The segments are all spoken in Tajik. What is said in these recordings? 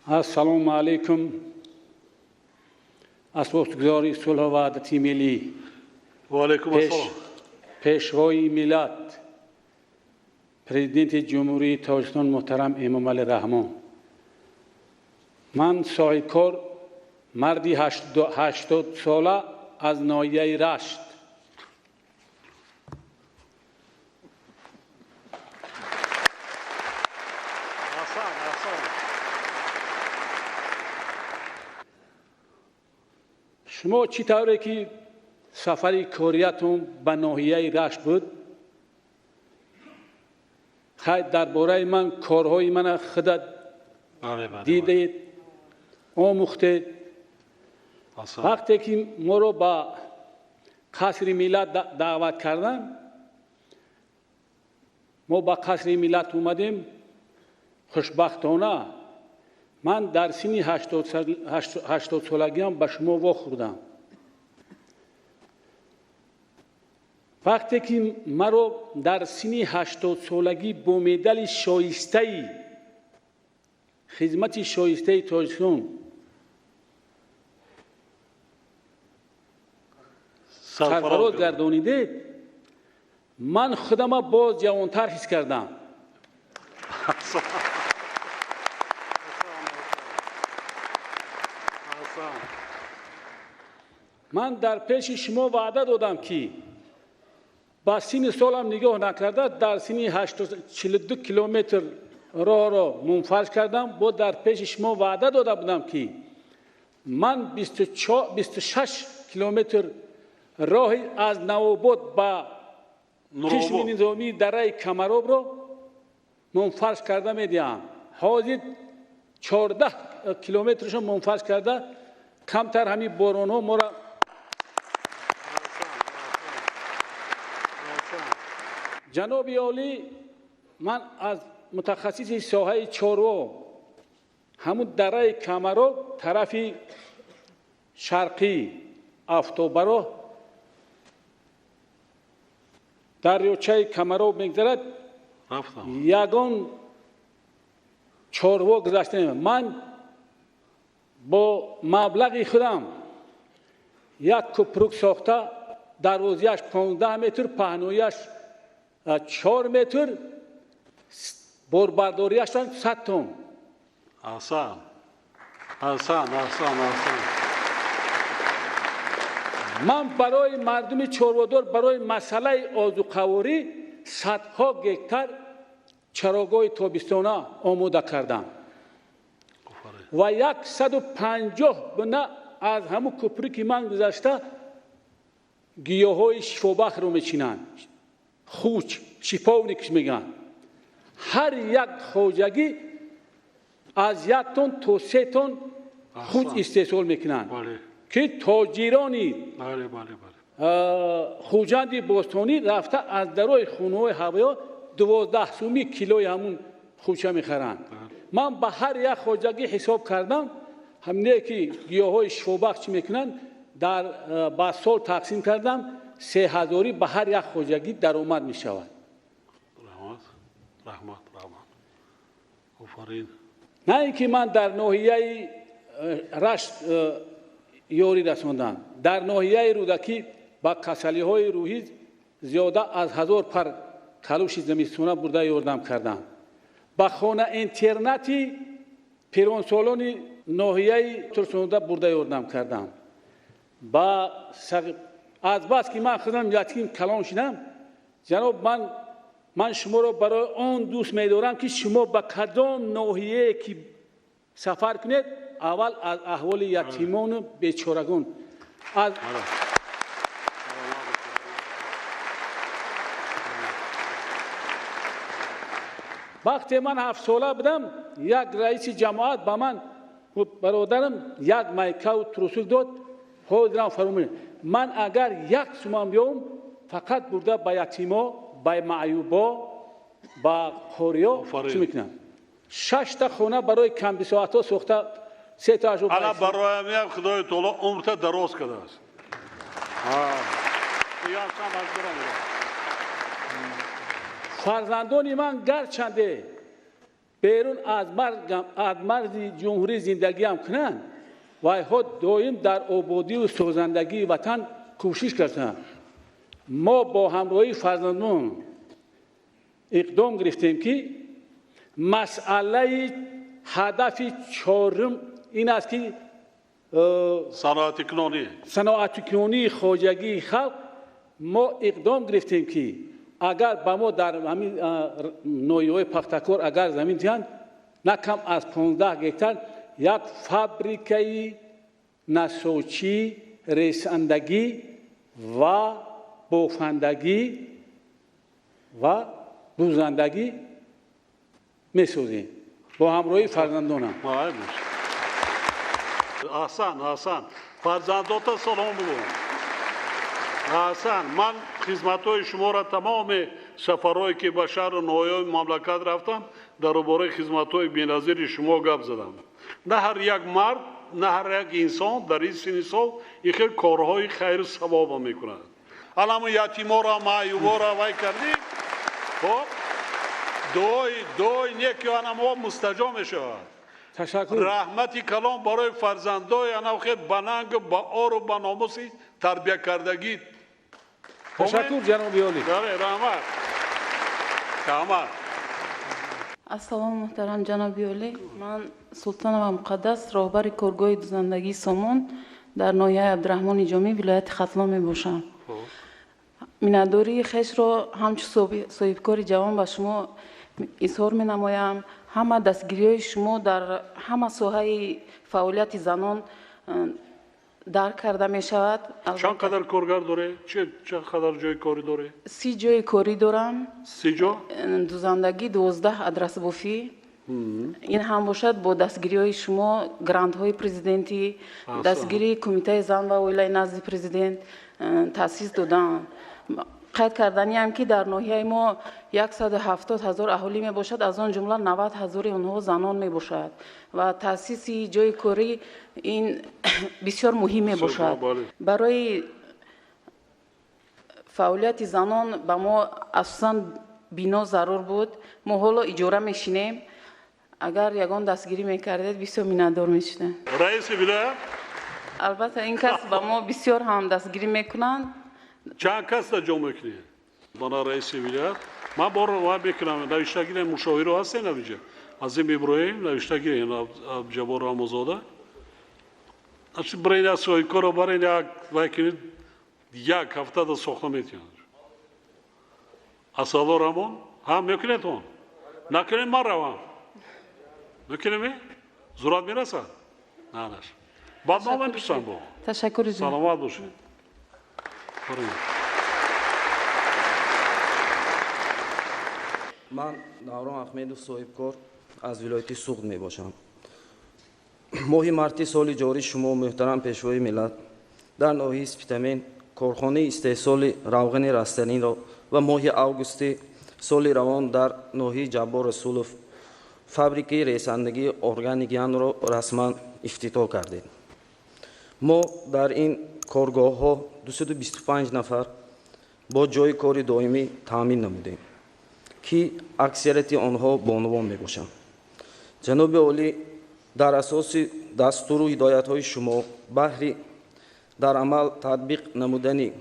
Ассалому алайкум, асосгузори сулҳу ваҳдати миллӣ. Ва алайкум ассалом. Пешвои миллат, Президенти Ҷумҳурии Тоҷикистон муҳтарам Эмомалӣ Раҳмон. Ман соҳибкор, марди 80сола аз ноҳияи Рашт. Шумо чӣ тавре ки сафари кориятон ба ноҳияи Рашт буд, хай дар бораи ман корҳои мана худат дидед, омӯхтед. Вақте ки моро ба қасри миллат даъват карданд, мо ба қасри миллат омадем. Хушбахтона ман дар синни 80солагиам ба шумо вохӯрдам. Вақте ки маро дар синни 80солагӣ бо медали шоистаи хизмати шоистаи Тоҷикистон сарфароз гардонидед, ман худама боз ҷавонтар ҳис кардам. Ман дар пеши шумо ваъда додам, ки ба синни солам нигоҳ накарда дар синни 42 километр роҳро мунфарҷ кардам. Бо дар пеши шумо ваъда дода будам, ки ман 26 километр роҳи аз Навобод ба қисми низомии дараи Камаробро мунфарҷ карда медиҳам. Ҳозир 14 километршо мунфарҷ карда, камтар ҳамин боронҳо моро. Ҷаноби олӣ, ман аз мутахассиси соҳаи чорво, ҳамун дараи Камароб тарафи шарқӣ автобароҳ дарёчаи Камароб мегузарад, ягон чорво гузашта. Ман бо маблағи худам як кӯпрук сохта, дарвозияш 15 метр, паҳнояш 4 метр, борбардориашон 100 тон. Аҳсан, аҳсан, аҳсан, аҳсан. Ман барои мардуми чорводор, барои масъалаи озуқаворӣ садҳо гектар чарогоҳи тобистона омода кардам ва 150 бина аз ҳамун кӯпруки ки ман гузашта гиёҳҳои шифобахшро мечинанд. Хуч, шиповникш мегӯянд. Ҳар як хоҷагӣ аз 1 тон то 3 тон хуч истеҳсол мекунанд, ки тоҷирони Хуҷанди бостонӣ рафта аз дарои хонаҳои ҳавоё 12 сӯми килои ҳамун хуча мехаранд. Ман ба ҳар як хоҷагӣ ҳисоб кардам, ҳамне ки гиёҳҳои шифобахш чӣ мекунанд, дар ба сол тақсим кардам, 3000 ба ҳар як хоҷагӣ даромад мешавад. Раҳмат, раҳмат, раҳмат. Офарин. На ин ки ман дар ноҳияи Рашт ёрӣ расондам, дар ноҳияи Рӯдакӣ ба касалиҳои рӯҳӣ зиёда аз 1000 пар калуши зимистона бурда ёрдам кардам. Ба хона интернати пиронсолони ноҳияи Турсунзода бурда ёрдам кардам. Аз бас ки ман худам ятим калон шудам, ҷаноб, ман шуморо барои он дӯст медорам, ки шумо ба кадом ноҳияе ки сафар кунед, аввал аз аҳволи ятимону бечорагон аз вақте ман 7сола будам, як раиси ҷамоат ба ман, бародарам, як майкаву трусук дод. Ҳозирам фаромӯш. Ман агар як сумам биём, фақат бурда ба ятимо, ба маъюбо, ба қориё чӣ мекунам? 6та хона барои камбисоатҳо сохта, 3таашро ана бароям Худои таоло умрта дароз кардааст. Фарзандони ман гарчанде Берун аз марзи ҷумҳурӣ зиндагиам кунанд, вайҳо доим дар ободию созандагии ватан кӯшиш карданд. Мо бо ҳамроҳии фарзандон иқдом гирифтем, ки масъалаи ҳадафи чорум ин аст, ки саноатикунонии хоҷагии халқ. Мо иқдом гирифтем, ки агар ба мо дар ҳамин ноҳияҳои Пахтакор агар замин диҳанд, на кам аз 15 гектар як фабрикаи насочӣ, ресандагӣ ва бофандагӣ ва дӯзандагӣ месозем бо ҳамроҳии фарзандонам. Аҳсан, аҳсан, фарзандота салом бугӯ. Аҳсан, ман хизматҳои шуморо тамоми сафарҳое ки ба шаҳру ноҳияҳои мамлакат рафтам, дар бораи хизматҳои беназири шумо гап задам. На ҳар як мард, на ҳар як инсон дар ин синни сол ин хел корҳои хайру савоба мекунад. Аламу ятиморо, маъюборо вай кардӣ, хоб дуои неки анамо мустаҷоб мешавад. Ташаккур. Раҳмати калон барои фарзандои анав хел ба нангу ба ору ба номуси тарбиякардагӣ. Ташаккур, ҷаноби олӣ. Бале, раҳмат. Раҳмат. Ассалому муҳтарам ҷаноби олӣ. Ман Султонова Муқаддас, роҳбари коргоҳи дузандагии Сомон дар ноҳияи Абдураҳмони Ҷомӣ, вилояти Хатлон мебошам. Миннатдории хешро ҳамчун соҳибкори ҷавон ба шумо изҳор менамоям. Ҳама дастгириҳои шумо дар ҳама соҳаи фаъолияти занон дарк карда мешавад. Чанд қадар коргар доред? Чанд қадар ҷои корӣ доред? 30 ҷои корӣ дорам. 30 ҷо? Дузандагӣ, 12 адрасбофӣ. Ин ҳам бошад бо дастгириҳои шумо, грантҳои президентӣ, дастгирии кумитаи зан ва оилаи назди президент таъсис додаанд. Қайд карданиам, ки дар ноҳияи мо 170 ҳазор аҳолӣ мебошад, аз он ҷумла 90 ҳазори онҳо занон мебошад ва таъсиси ҷои корӣ ин бисёр муҳим мебошад. Барои фаъолияти занон ба мо асосан бино зарур буд. Мо ҳоло иҷора мешинем. Агар ягон дастгирӣ мекардед, бисёр миннатдор мешудем. Раиси вилоят? Албатта, ин кас ба мо бисёр ҳам дастгирӣ мекунанд. Чанд касда ҷо мекунед? Мана раиси вилоят. Ман бор вай мекунам, навиштагирем, мушовиро ҳастен инҷа. Азим Иброҳим навиштагирем, Абдуҷаббор Рамозода. Барин як соҳибкорро, барин як вай кунед, як ҳафтада сохта метиҳанд. Асадо Рамон, ҳам мекунед он? Накунед, ман равам. Мекунем? Зурат мерасад? На, наш. Баъд ман мепурсам бо. Ташаккур. Саломат бошед. Ман Даврон Аҳмедов, соҳибкор аз вилояти Суғд мебошам. Моҳи марти соли ҷорӣ шумо, муҳтарам Пешвои миллат, дар ноҳияи Спитамен корхонаи истеҳсоли равғани растаниро ва моҳи августи соли равон дар ноҳияи Ҷаббор Расулов фабрикаи ресандагии органикиянро расман ифтитоҳ кардед. Мо дар ин коргоҳҳо 225 нафар бо ҷойи кори доимӣ таъмин намудем, ки аксарияти онҳо бонувон мебошанд. Ҷаноби олӣ, дар асоси дастуру ҳидоятҳои шумо баҳри дар амал татбиқ намудани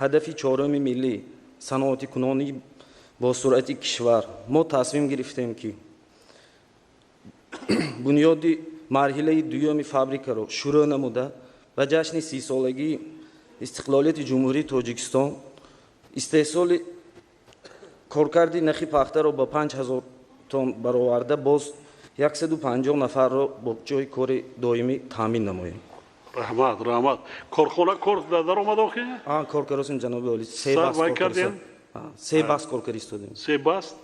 ҳадафи чоруми миллӣ, саноатикунонии бо суръати кишвар, мо тасмим гирифтем, ки бунёди марҳилаи дуюми фабрикаро шурӯъ намуда, ба ҷашни 30-солагии истиқлолияти Ҷумҳурии Тоҷикистон истеҳсоли коркарди нахи пахтаро ба 5000 тонн бароварда, боз 150 нафарро бо ҷойи кори доимӣ таъмин намоем. Раҳмат, раҳмат. Корхона кор даромад охи? Кор кардем, ҷаноби олӣ. Се баст кор карда истодем. Се баст?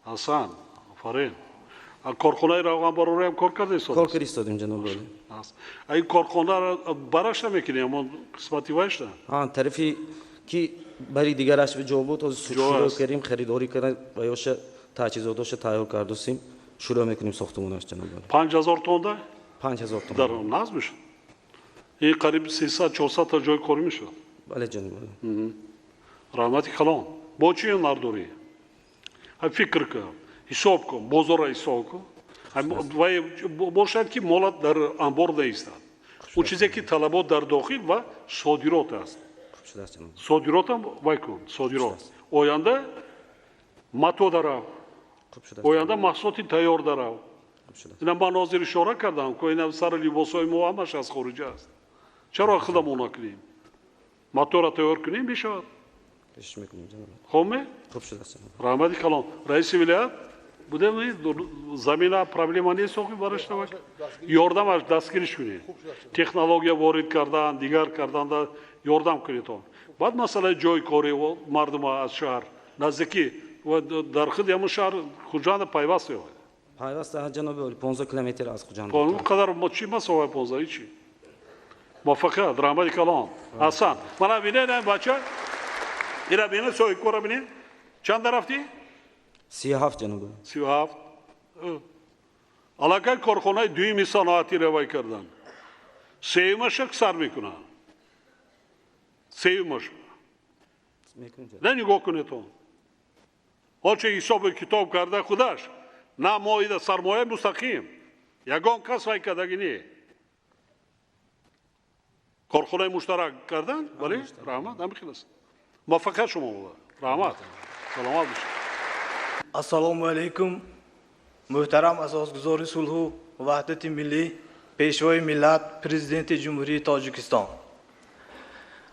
Ҳасан, офарин. Корхонаи равғанбарорӣ ҳам кор карда истодем? Кор карда истодем, ҷаноби олӣ. Ин корхонаро барашта мекунӣ, ҳамон қисмати вайшта? Тарафи ки бари дигараш ҷо буд, ҳозир шурӯъ кардем, харидорӣ карда ва ёша таҷҳизотоша тайёр кардусем, шурӯъ мекунем сохтмонаш, ҷаноби олӣ. 5000 тонда? 5000 тонна. Дар наз мешавад? Ин қариб 300-400 та ҷои корӣ мешавад. Бале, ҷаноби олӣ. Раҳмати калон. Бо чӣ ҳунар дорӣ? Фикр кун. Ҳисоб кун, бозорро ҳисоб кун. Вай бошад, ки молат дар анбор наистад. Он чизе ки талабот дар дохил ва содирот аст. Содиротам вай кун, содирот. Оянда мато дарав, оянда маҳсулоти тайёр дарав. Ина ман ҳозир ишора кардам, ки ина сари либосҳои мо ҳамаш аз хориҷа аст. Чаро худамон накунем? Матора тайёр кунем, мешавад. Хоб ме? Раҳмати калон. Раиси вилоят будем, замина проблема нест, охи бараш навак. Ёрдамаш дастгириш кунед. Технология ворид кардан, дигар кардан ёрдам кунед он. Баъд масъалаи ҷойи кори мардума аз шаҳр наздикӣ дар худи ҳамон шаҳр Хуҷанда пайваст меояд. Пайваст, ҷаноби олӣ, 15 километр аз Хуҷанд. Он қадар чӣ масофа 15 ҳичи? Муваффақият, раҳмати калон. Аҳсан. Мана бинед, ин бача. Ира бинед, соҳибкора бинед. Чанда рафтӣ? 37, ҷаноби. 37. Аллакай корхонаи дуюми саноатӣ равай кардан. Сеюмаша сар мекунанд. Сеюмаш. Не нигоҳ кунед он. Ҳолче ҳисоби китоб карда худаш, на моида сармоя мустақим. Ягон кас вай кардагӣ не. Корхонаи муштарак кардан, бале, раҳмат, ҳамин хел аст. Муваффақият шумо буда. Раҳмат. Саломат бошед. Ассалому алайкум, муҳтарам асосгузори сулҳу ваҳдати миллӣ, пешвои миллат, президенти Ҷумҳурии Тоҷикистон.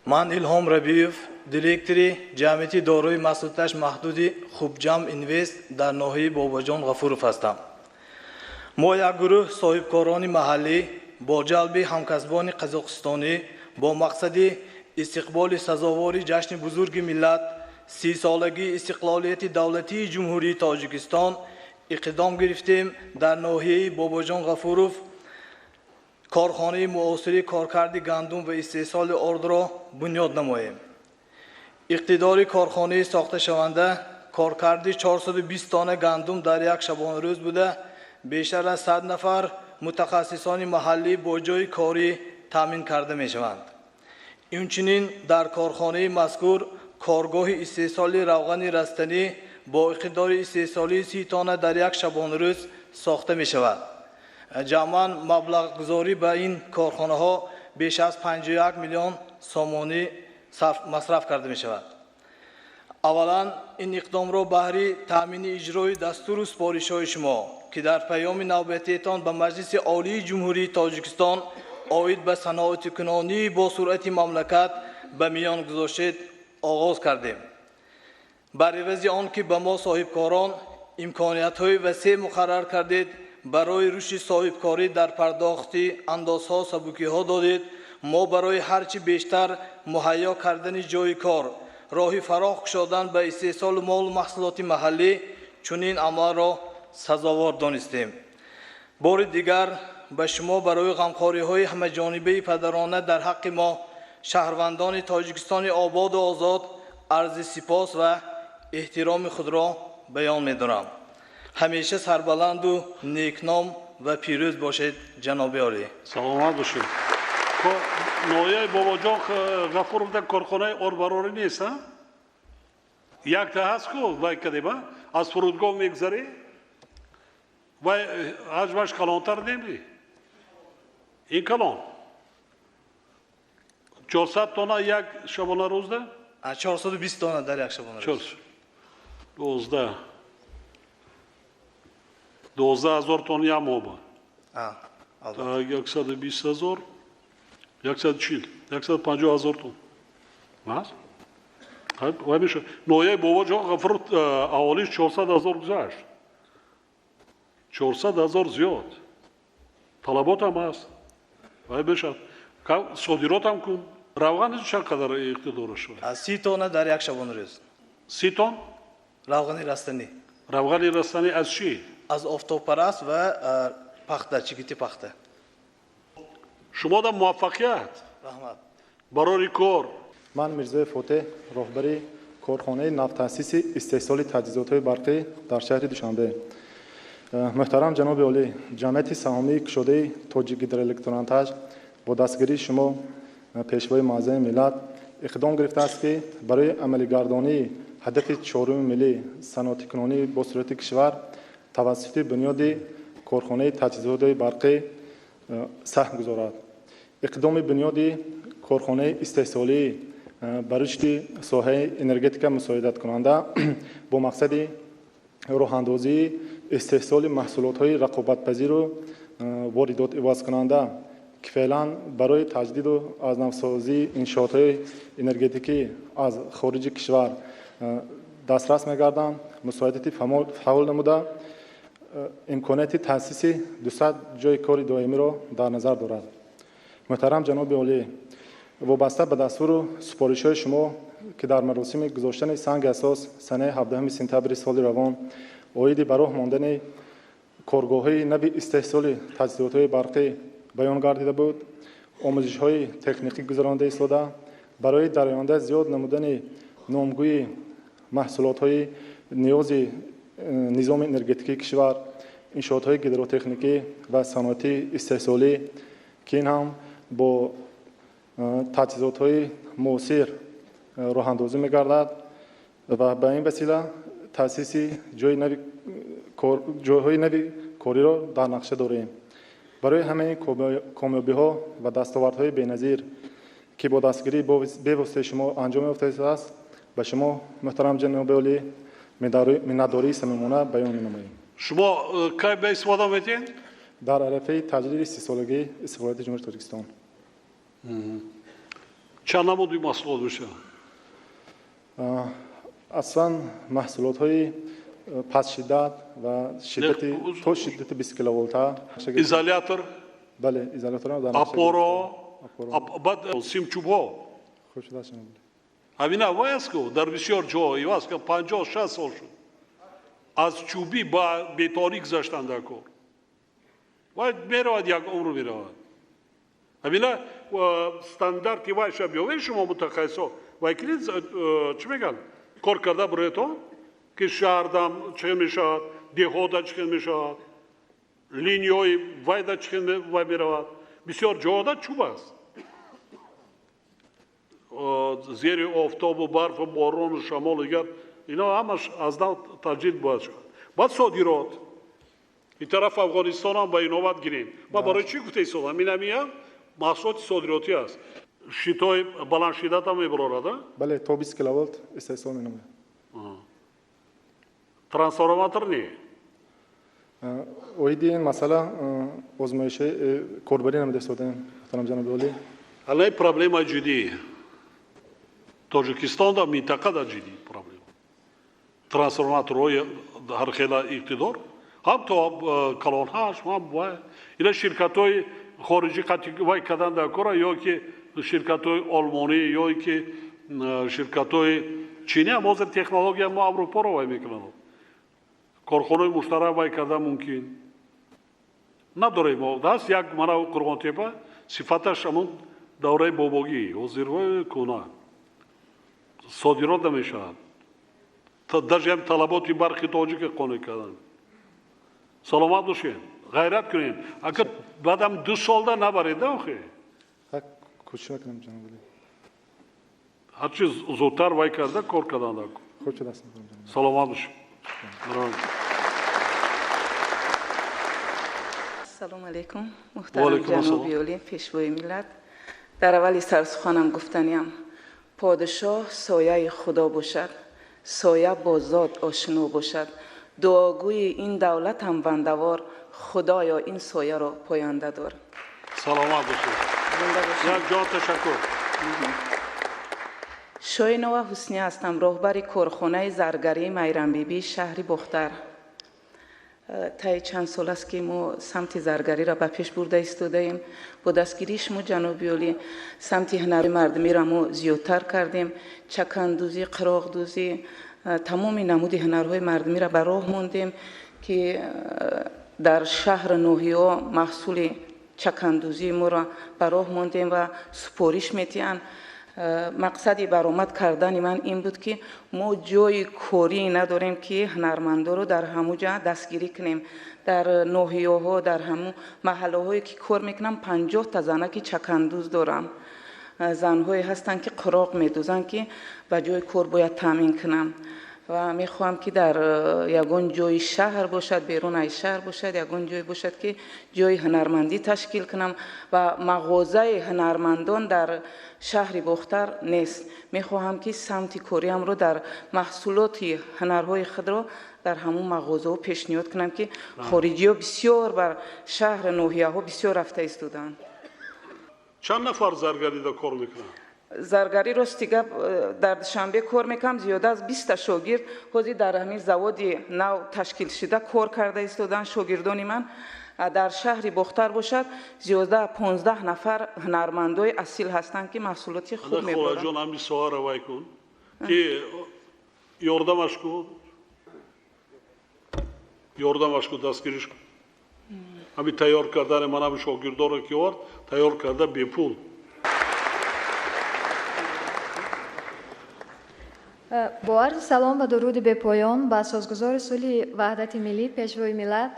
Ман Илҳом Рабиев, директори ҷамъияти дорои масъулияташ маҳдуди Хубҷам Инвест дар ноҳияи Бобоҷон Ғафуров ҳастам. Мо як гурӯҳ соҳибкорони маҳаллӣ бо ҷалби ҳамкасбони қазоқистонӣ бо мақсади истиқболи сазовори ҷашни бузурги миллат, 30-солагии истиқлолияти давлатии Ҷумҳурии Тоҷикистон иқдом гирифтем дар ноҳияи Бобоҷон Ғафуров корхонаи муосири коркарди гандум ва истеҳсоли ордро бунёд намоем. Иқтидори корхонаи сохташаванда коркарди 420 тонна гандум дар як шабонарӯз буда, бештар аз 100 нафар мутахассисони маҳаллӣ бо ҷойи корӣ таъмин карда мешаванд. Инчунин дар корхонаи мазкур коргоҳи истеҳсоли равғани растанӣ бо иқтидори истеҳсолии 30 тонна дар як шабонарӯз сохта мешавад. Ҷамъан маблағгузорӣ ба ин корхонаҳо беш аз 51 миллион сомонӣ масраф карда мешавад. Аввалан, ин иқдомро баҳри таъмини иҷрои дастуру супоришҳои шумо, ки дар паёми навбатиетон ба Маҷлиси Олии Ҷумҳурии Тоҷикистон оид ба саноатикунонии босуръати мамлакат ба миён гузоштед, оғоз кардем. Бар ивази он ки ба мо соҳибкорон имкониятҳои васеъ муқаррар кардед, барои рушди соҳибкорӣ дар пардохти андозҳо сабукиҳо додед, мо барои ҳарчи бештар муҳайё кардани ҷойи кор, роҳи фароҳ кушодан ба истеҳсолу молу маҳсулоти маҳаллӣ чунин амалро сазовор донистем. Бори дигар ба шумо барои ғамхориҳои ҳамаҷонибаи падарона дар ҳаққи мо, шаҳрвандони Тоҷикистони ободу озод, арзи сипос ва эҳтироми худро баён медорам. Ҳамеша сарбаланду некном ва пирӯз бошед, ҷаноби олӣ. Саломат бошед. Ноҳияи Бобоҷон Ғафуров дар корхонаи орбарорӣ нест, а? Якта ҳаст ку, вай кадем, а? Аз фурудгоҳ мегзарӣ? Вай ҳаҷмаш калонтар неми? Ин калон. 400 тонна як шабонарӯзда? 420 тонна дар як шабонарӯз. 12. 12 ҳазор тонна як моҳ ба. 120 ҳазор, 140, 150 ҳазор тонна. Маст? Вай мешавад. Ноҳияи Бобоҷон Ғафуров аҳолиш 400 ҳазор гузашт. 400 ҳазор зиёд. Талабот ҳам ҳаст. Вай мешавад. Содирот ҳам кун. Равған чанд қадар иқтидораш? 30 тонна дар як шабонарӯз. 30 тонна? Равғани растанӣ. Равғани растанӣ аз чӣ? Аз офтобпараст ва пахта, чигити пахта. Шумо дар муваффақият. Раҳмат. Барори кор. Ман Мирзоев Фотеҳ, роҳбари корхонаи навтаъсиси истеҳсоли таҷҳизотҳои барқӣ дар шаҳри Душанбе. Муҳтарам ҷаноби олӣ, ҷамъияти саҳомии кушодаи Тоҷикгидроэлектромонтаж бо дастгирии шумо, пешвои муаззами миллат, иқдом гирифтааст, ки барои амалигардонии ҳадафи чоруми миллӣ саноатикунонии босуръати кишвар тавассути бунёди корхонаи таҷҳизотҳои барқӣ саҳм гузорад. Иқдоми бунёди корхонаи истеҳсолӣ ба рушди соҳаи энергетика мусоидаткунанда бо мақсади роҳандозии истеҳсоли маҳсулотҳои рақобатпазиру воридотивазкунанда, ки феълан барои таҷдиду аз навсозии иншоотҳои энергетикӣ аз хориҷи кишвар дастрас мегарданд, мусоидати фаъол намуда, имконияти таъсиси 200 ҷойи кори доимиро дар назар дорад. Муҳтарам ҷаноби олӣ, вобаста ба дастуру супоришҳои шумо, ки дар маросими гузоштани санги асос санаи 17 сентябри соли равон оиди ба роҳ мондани коргоҳҳои нави истеҳсоли таҷҳизотҳои барқӣ баён гардида буд, омӯзишҳои техникӣ гузаронда истода, барои дар оянда зиёд намудани номгӯи маҳсулотҳои ниёзи низоми энергетикии кишвар, иншоотҳои гидротехникӣ ва саноатии истеҳсолӣ, ки ин ҳам бо таҷҳизотҳои муосир роҳандозӣ мегардад ва ба ин васила таъсиси ҷойҳои нави кориро дар нақша дорем. Барои ҳамаи комёбиҳо ва дастовардҳои беназир, ки бо дастгирии бевоситаи шумо анҷом ёфта истодааст, ба шумо, муҳтарам ҷаноби олӣ, миннатдории самимона баён менамоем. Шумо кай ба истифода метиҳед? Дар арафаи таҷлили 30-солагии истиқлолияти Ҷумҳурии Тоҷикистон. Чанд намуди маҳсулот мешавад? Аслан маҳсулотҳои пастшиддат ва шиддати то шиддати 20 киловолта. Изолятор? Бале, изолятор. Опоро, баъд симчӯбҳо. Хуб шудааст, ҷаноби олӣ. Ҳамина вай аст ку дар бисёр ҷо иваз ка 50-60 сол шуд. Аз чӯбӣ ба бетонӣ гузаштанд дар кор. Вай меравад, як умр меравад. Ҳамина стандарти вайша биёвед шумо мутахассисо. Вай кунед, чӣ мегӯянд? Кор карда бироедтон, ки шаҳрдам чӣ хел мешавад, деҳода чӣ хел мешавад, линияҳои вайда чӣ хел вай меравад. Бисёр ҷоҳода чӯб аст. Зери офтобу барфу борону шамолу дигар ино ҳамаш аз нав таҷдид бояд шавад. Баъд содирот. Ин тараф Афғонистонам ба инобат гирем. Ма барои чӣ гуфта истодам? Инамиям маҳсулоти содиротӣ аст. Шитои баландшиддатам мебарорад, а? Бале, то 20 киловолт истеҳсол менамояд. Трансформатор не? Оиди ин масъала озмоиши корбарӣ намуда истодаем, муҳтарам ҷаноби олӣ. Ҳалаи проблемаи ҷиддӣ. Тоҷикистон да минтақа да ҷиддӣ проблема. Трансформаторҳои ҳархела иқтидор, ҳам то калонҳаш, ҳам вай. Ина ширкатҳои хориҷӣ қатъи вай кардан дар кора, ё ки ширкатҳои олмонӣ, ё ки ширкатҳои чинӣ ҳам ҳозир технология мо Аврупоро вай мекунанд. Корхонаи муштарак вай кардан мумкин. Надорем мо. Даст як мана Қурғонтепа сифаташ ҳамон давраи бобогӣ, ҳозир вай кӯна. Содирот намешавад. Даже ҳам талаботи барқи тоҷика қонеъ кардан. Саломат бошед, ғайрат кунед. Агар баъдам 2 солда набаред, охе? Кӯшиш мекунам, ҷаноби олӣ. Ҳарчи зудтар вай карда, кор кардан дар кор. Хуб шудааст, ҷаноби олӣ. Саломат бошед. Ассалому алайкум, муҳтарам ҷаноби олӣ, пешвои миллат. Дар аввали сарсуханам гуфтаниям, подшоҳ сояи худо бошад, соя бо зод ошно бошад. Дуогӯи ин давлатам бандавор, худоё ин сояро поянда дор. Саломат бошед. Як ҷон ташаккур. Шоинова Ҳусния ҳастам, роҳбари корхонаи заргарии Майрамбибии шаҳри Бохтар. Таи чанд сол аст, ки мо самти заргариро ба пеш бурда истодаем. Бо дастгирии шумо, ҷаноби олӣ, самти ҳунари мардумиро мо зиёдтар кардем. Чакандӯзӣ, қироғдӯзӣ, тамоми намуди ҳунарҳои мардумиро ба роҳ мондем, ки дар шаҳру ноҳияҳо маҳсули чакандӯзии моро ба роҳ мондем ва супориш метиҳанд. Мақсади баромад кардани ман ин буд, ки мо ҷои корӣ надорем, ки ҳунармандоро дар ҳамун ҷа дастгирӣ кунем. Дар ноҳияҳо, дар ҳамун маҳаллаҳое ки кор мекунам, 50 та занаки чакандӯз дорам. Занҳое ҳастанд, ки қироқ медӯзанд, ки ба ҷои кор бояд таъмин кунам. Ва мехоҳам, ки дар ягон ҷои шаҳр бошад, берун аз шаҳр бошад, ягон ҷой бошад, ки ҷои ҳунармандӣ ташкил кунам ва мағозаи ҳунармандон дар шаҳри Бохтар нест. Мехоҳам, ки самти кориамро дар маҳсулоти ҳунарҳои худро дар ҳамун мағозаҳо пешниҳод кунам, ки хориҷиҳо бисёр бар шаҳр, ноҳияҳо бисёр рафта истодаанд. Чанд нафар заргарида кор мекунанд? Заргарӣ, рости гап, дар Душанбе кор мекунам, зиёда аз 20-та шогирд ҳозир дар ҳамин заводи нав ташкилшуда кор карда истодаанд шогирдони ман. Дар шаҳри Бохтар бошад, зиёда 15 нафар ҳунармандои асил ҳастанд, ки маҳсулоти хуб мебаранд. Холаҷон, ҳамин соҳаро вай кун, ки ёрдамаш кун, ёрдамаш кун, дастгириш кун. Ҳамин тайёр кардани ман ҳамин шогирдоро ки овард, тайёр карда бепул. Бо арзи салом ва дуруди бепоён ба асосгузори сулҳи ваҳдати миллӣ, Пешвои миллат,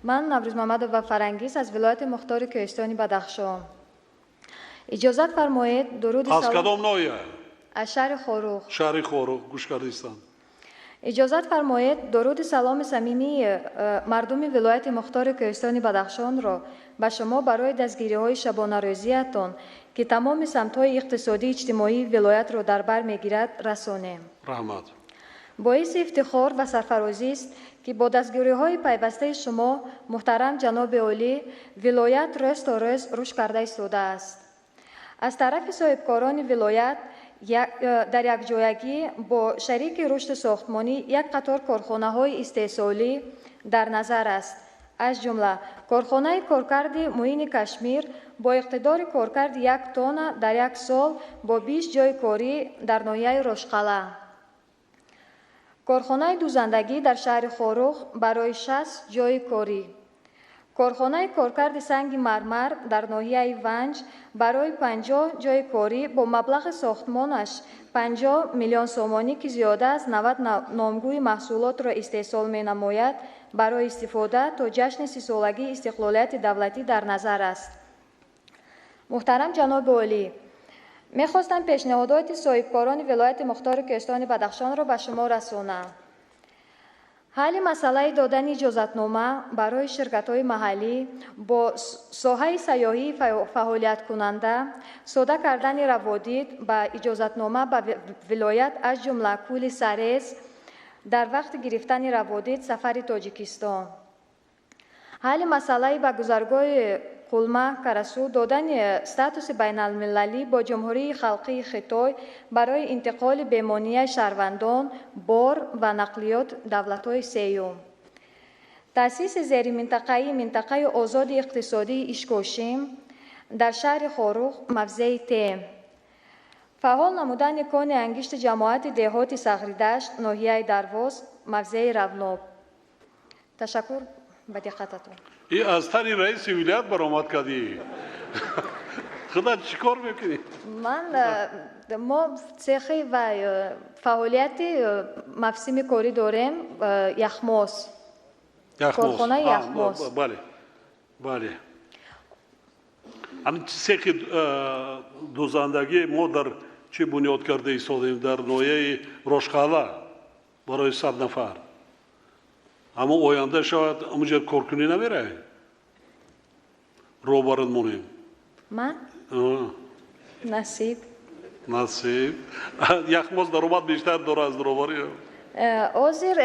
ман Наврӯзмамадова Фарангиз аз вилояти мухтори Кӯҳистони Бадахшон. Иҷозат фармоед дуруди Аз кадом ноҳия? Аз шаҳри Хоруғ. Шаҳри Хоруғ, гӯш кардистам. Иҷозат фармоед дуруди саломи самимии мардуми вилояти мухтори Кӯҳистони Бадахшонро ба шумо барои дастгириҳои шабонарӯзиятон, ки тамоми самтҳои иқтисодию иҷтимоии вилоятро дар бар мегирад, расонем. Раҳмат. Боиси ифтихор ва сарфарозист, ки бо дастгириҳои пайвастаи шумо, муҳтарам ҷаноби олӣ, вилоят рӯз то рӯз рушд карда истодааст. Аз тарафи соҳибкорони вилоят дар якҷоягӣ бо шарики рушди сохтмонӣ як қатор корхонаҳои истеҳсолӣ дар назар аст. Аз ҷумла корхонаи коркарди муини Кашмир бо иқтидори коркарди 1 тонна дар як сол бо 20 ҷойи корӣ дар ноҳияи Рошқала. Корхонаи дузандагӣ дар шаҳри Хоруғ барои 60 ҷойи корӣ. Корхонаи коркарди санги мармар дар ноҳияи Ванҷ барои 50 ҷойи корӣ бо маблағи сохтмонаш 50 миллион сомонӣ, ки зиёда аз 90 номгӯи маҳсулотро истеҳсол менамояд, барои истифода то ҷашни 30-солагии истиқлолияти давлатӣ дар назар аст. Муҳтарам ҷаноби олӣ, мехостам пешниҳодоти соҳибкорони вилояти мухтори Кӯҳистони Бадахшонро ба шумо расонам. Ҳалли масъалаи додани иҷозатнома барои ширкатҳои маҳаллӣ бо соҳаи сайёҳии фаъолияткунанда, сода кардани раводид ба иҷозатнома ба вилоят, аз ҷумла кӯли Сарез дар вақти гирифтани раводид сафари Тоҷикистон. Ҳалли масъалаи ба гузаргоҳи Қулма Карасу додани статуси байналмилалӣ бо Ҷумҳурии Халқии Хитой барои интиқоли бемонияи шаҳрвандон, бор ва нақлиёт давлатҳои сеюм. Таъсиси зериминтақаии минтақаи озоди иқтисодии Ишкошим дар шаҳри Хоруғ, мавзеи Тем. Фаъол намудани кони ангишти ҷамоати деҳоти Сағридашт, ноҳияи Дарвоз, мавзеи Равноб. Ташаккур ба диққататон. И аз тани раиси вилоят баромад кардӣ. Худо, чӣ кор мекунӣ? Ман мо цехи ва фаъолияти мавсими корӣ дорем, яхмоз. Корхонаи яхмоз. Бале, бале. Ҳамин цехи дузандагӣ мо дар чӣ бунёд карда истодем? Дар ноҳияи Рошқала барои 100 нафар. Аммо оянда шавад, ҳамунҷа коркунӣ намеравӣ? Роҳбарат монем. Ман? Насиб. Насиб. Яхмоз даромад бештар дора аз роҳбарӣ. Ҳозир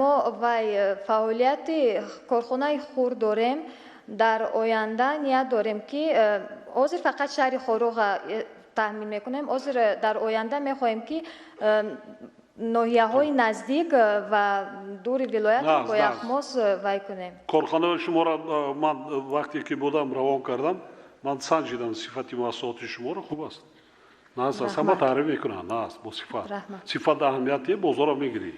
мо вай фаъолияти корхонаи хурд дорем. Дар оянда ният дорем, ки ҳозир фақат шаҳри Хоруға таъмин мекунем. Ҳозир дар оянда мехоҳем, ки ноҳияҳои наздик ва дури вилоят бо яхмоз вай кунем. Корхонаи шуморо ман вақте ки будам, равон кардам, ман санҷидам сифати маҳсулоти шуморо, хуб аст. Наз аст, ҳама таъриф мекунанд, наз бо сифат. Сифат аҳамияте, бозорро мегирӣ.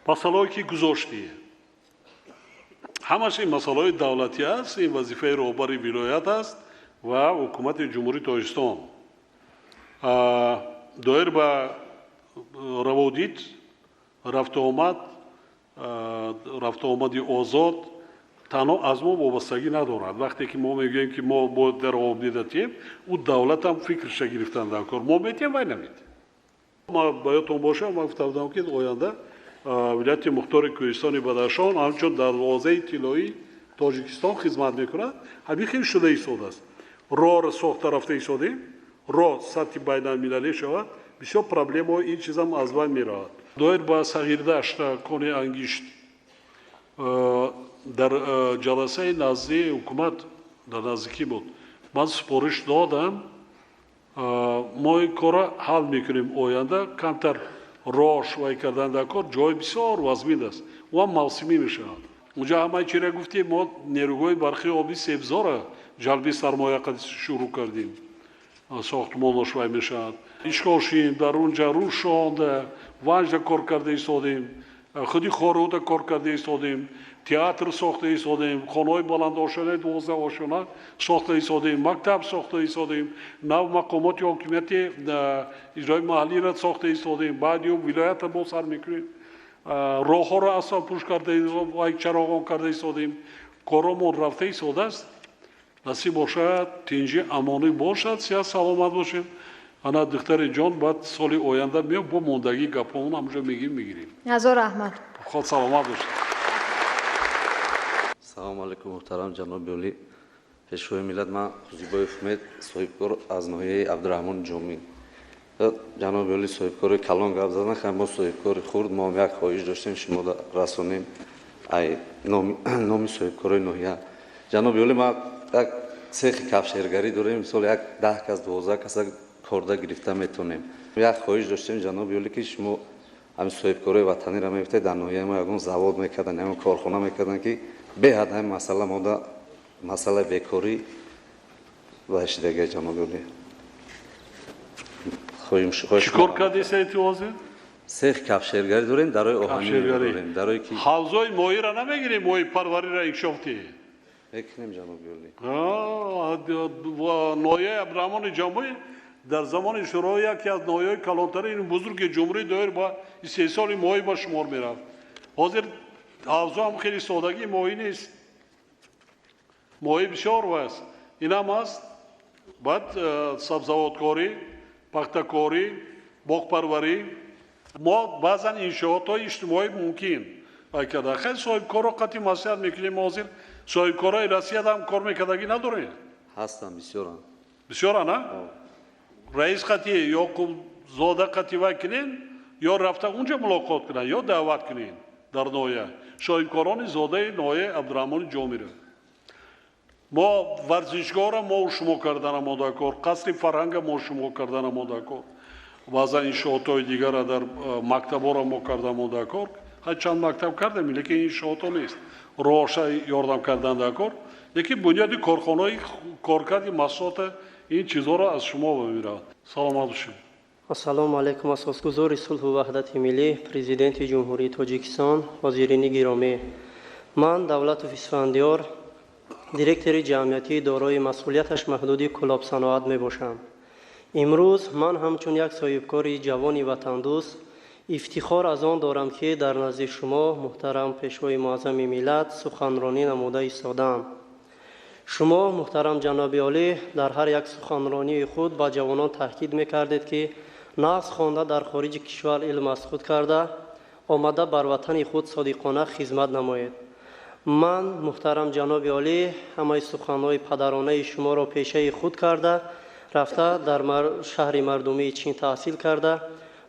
Масъалаое ки гузоштӣ, ҳамаш ин масъалаҳои давлатӣ аст, ин вазифаи роҳбари вилоят аст ва ҳукумати Ҷумҳурии Тоҷикистон. Доир ба раводид, рафтуомад, рафтуомади озод танҳо аз мо вобастагӣ надорад. Вақте ки мо мегӯем, ки мо бояд дар раводида тием, ӯ давлатам фикрша гирифтан дар кор. Мо метиҳем, вай наметиҳем. Ма ба ёдтон бошам, ман гуфта будам, ки оянда вилояти Мухтори Кӯҳистони Бадахшон ҳамчун дарвозаи тиллоии Тоҷикистон хизмат мекунад. Ҳамин хел шуда истодааст. Роҳро сохта рафта истодем, роҳ сатҳи байналмилалӣ шавад, бисёр проблемаҳо ин чизам аз байн меравад. Доир ба сағирдашта кони ангишт дар ҷаласаи наздии ҳукумат дар наздикӣ буд, ман супориш додам, мо ин корро ҳал мекунем. Оянда камтар роҳ вай кардан дар кор, ҷои бисёр вазмин аст, ӯ ҳам мавсимӣ мешавад. Унҷа ҳамаи чиро гуфтем, мо нерӯгоҳи барқи оби Себзора ҷалби сармоя шурӯъ кардем, сохтмонаш вай мешавад. Ишкошим дар унҷа, Рӯшонда, Ванҷда кор карда истодем, худи Хоруда кор карда истодем, театр сохта истодем, хонаҳои баландошонаи 12 ошёна сохта истодем, мактаб сохта истодем, нав мақомоти ҳокимияти иҷрои маҳаллиро сохта истодем, баъди ӯ вилоятро боз сар мекунем, роҳҳоро асфалтпӯш карда, чароғон карда истодем. Коромон рафта истодааст. Насиб бошад, тинҷи амонӣ бошад, сиҳат саломат бошем. Ана духтари ҷон, баъд соли оянда меом, бо мондагии гапҳомон ҳамҷо мегирем, мегирем. Ҳазор раҳмат. Ход саломат бошед. Салому алайкум, муҳтарам ҷаноби олӣ, пешвои миллат. Ман Қузибоев Умед, соҳибкор аз ноҳияи Абдураҳмони Ҷомӣ. Ҷаноби олӣ, соҳибкори калон гап задан, хай мо соҳибкори хурд, мо як хоҳиш доштем, шумо расонем ай номи соҳибкорои ноҳия. Ҷаноби олӣ, ма як цехи кафшергарӣ дорем, мисол як 10 кас, 12 каса корда гирифта метавонем. Як хоҳиш доштем, ҷаноби олӣ, ки шумо ҳамин соҳибкорои ватаниро мегуфтед, дар ноҳияи мо ягон завод мекардан, ягон корхона мекардан, ки беҳад ҳамин масъала мода масъалаи бекорӣ ва шидагия, ҷаноби олӣ. Чӣ кор кардесед ҳозир? Цех кафшергарӣ дорем, дарои оҳанӣ дорем, дарои ки ҳавзои моҳиро намегирем, моҳипарвариро инкишоф диҳем? Мекунем, ҷаноби олӣ. Ноҳияи Абдураҳмони Ҷомӣ дар замони Шӯравӣ яке аз ноҳияҳои калонтарини бузурги ҷумҳурӣ доир ба истеҳсоли моҳӣ ба шумор мерафт. Ҳозир ҳавзо ҳам хеле содагӣ моҳӣ нест, моҳӣ бисёр аст, инам аст. Баъд сабзавоткорӣ, пахтакорӣ, боғпарварӣ. Мо баъзан иншоотҳои иҷтимоӣ мумкин вай карда. Хеле соҳибкорро қатъи маслиҳат мекунем. Ҳозир соҳибкорои Россияда ҳам кор мекардагӣ надорем? Ҳастанд, бисёранд. Бисёранд, а? Раис қатъи Ёқубзода қатъи вай кунен, ё рафта унҷа мулоқот кунанд, ё даъват кунен дар ноҳия соҳибкорони зодаи ноҳияи Абдураҳмони Ҷомиро. Мо варзишгоҳро мо шумо кардан омодакор, қасри фарҳанга мо шумо кардан омодакор, баъзан иншоотҳои дигара дар мактабҳоро мо карда омодакор. Ҳай чанд мактаб кардем, лекин иншоотҳо нест. Роҳша ёрдам кардан даркор, лекин бунёди корхонаҳои коркарди маҳсулота, ин чизҳоро аз шумо мемирад. Саломат бошед. Ассалому алайкум, асосгузори сулҳу ваҳдати миллӣ, Президенти Ҷумҳурии Тоҷикистон, ҳозирини гиромӣ. Ман Давлатов Исфандиёр, директори ҷамъиятии дорои масъулияташ маҳдуди Кӯлобсаноат мебошам. Имрӯз ман ҳамчун як соҳибкори ҷавони ватандӯст ифтихор аз он дорам, ки дар назди шумо, муҳтарам Пешвои муаззами миллат, суханронӣ намуда истодаам. Шумо, муҳтарам ҷаноби олӣ, дар ҳар як суханронии худ ба ҷавонон таъкид мекардед, ки нағз хонда, дар хориҷи кишвар илм аз худ карда омада, бар ватани худ содиқона хизмат намоед. Ман, муҳтарам ҷаноби олӣ, ҳамаи суханҳои падаронаи шуморо пешаи худ карда рафта, дар шаҳри мардумии Чин таҳсил карда,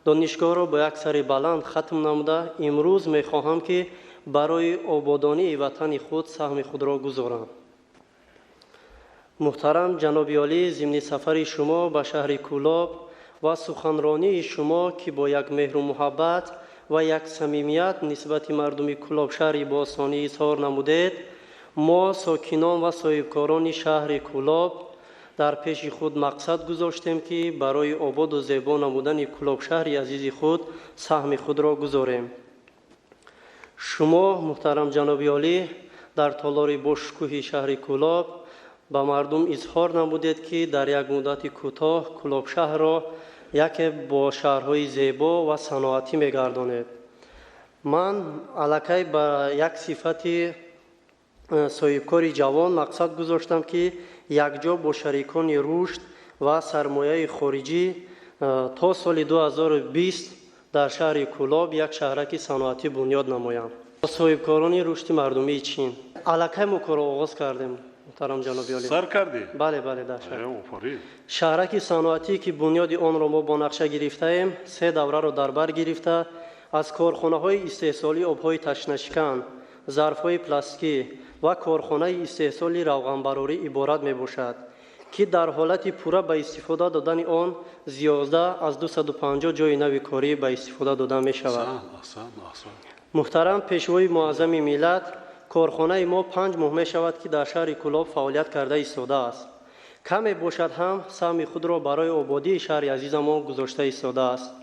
донишгоҳро бо як сари баланд хатм намуда, имрӯз мехоҳам, ки барои ободонии ватани худ саҳми худро гузорам. Муҳтарам ҷаноби олӣ, зимни сафари шумо ба шаҳри Кӯлоб ва суханронии шумо, ки бо як меҳру муҳаббат ва як самимият нисбати мардуми Кӯлоб шаҳри бостонӣ изҳор намудед, мо сокинон ва соҳибкорони шаҳри Кӯлоб дар пеши худ мақсад гузоштем, ки барои ободу зебо намудани Кӯлоб шаҳри азизи худ саҳми худро гузорем. Шумо, муҳтарам ҷаноби олӣ, дар толори бошукӯҳи шаҳри Кӯлоб ба мардум изҳор намудед, ки дар як муддати кӯтоҳ Кӯлоб шаҳрро яке бо шаҳрҳои зебо ва саноатӣ мегардонед. Ман аллакай ба як сифати соҳибкори ҷавон мақсад гузоштам, ки якҷо бо шарикони рушд ва сармояи хориҷӣ То соли 2020 дар шаҳри Кӯлоб як шаҳраки саноатӣ бунёд намоям. Соҳибкорони рушди мардумии Чин. Аллакай мо корро оғоз кардем, муҳтарам ҷаноби олӣ. Сар кардӣ? Бале, бале, дар шаҳр. Офарин. Шаҳраки саноатӣ, ки бунёди онро мо бо нақша гирифтаем, се давраро дар бар гирифта, аз корхонаҳои истеҳсолии обҳои ташнашикан, зарфҳои пластикӣ ва корхонаи истеҳсоли равғанбарорӣ иборат мебошад, ки дар ҳолати пурра ба истифода додани он зиёда аз 250 ҷойи нави корӣ ба истифода дода мешавад. Муҳтарам пешвои муаззами миллат, корхонаи мо 5 моҳ мешавад, ки дар шаҳри Кӯлоб фаъолият карда истодааст. Каме бошад ҳам саҳми худро барои ободии шаҳри азизамон гузошта истодааст.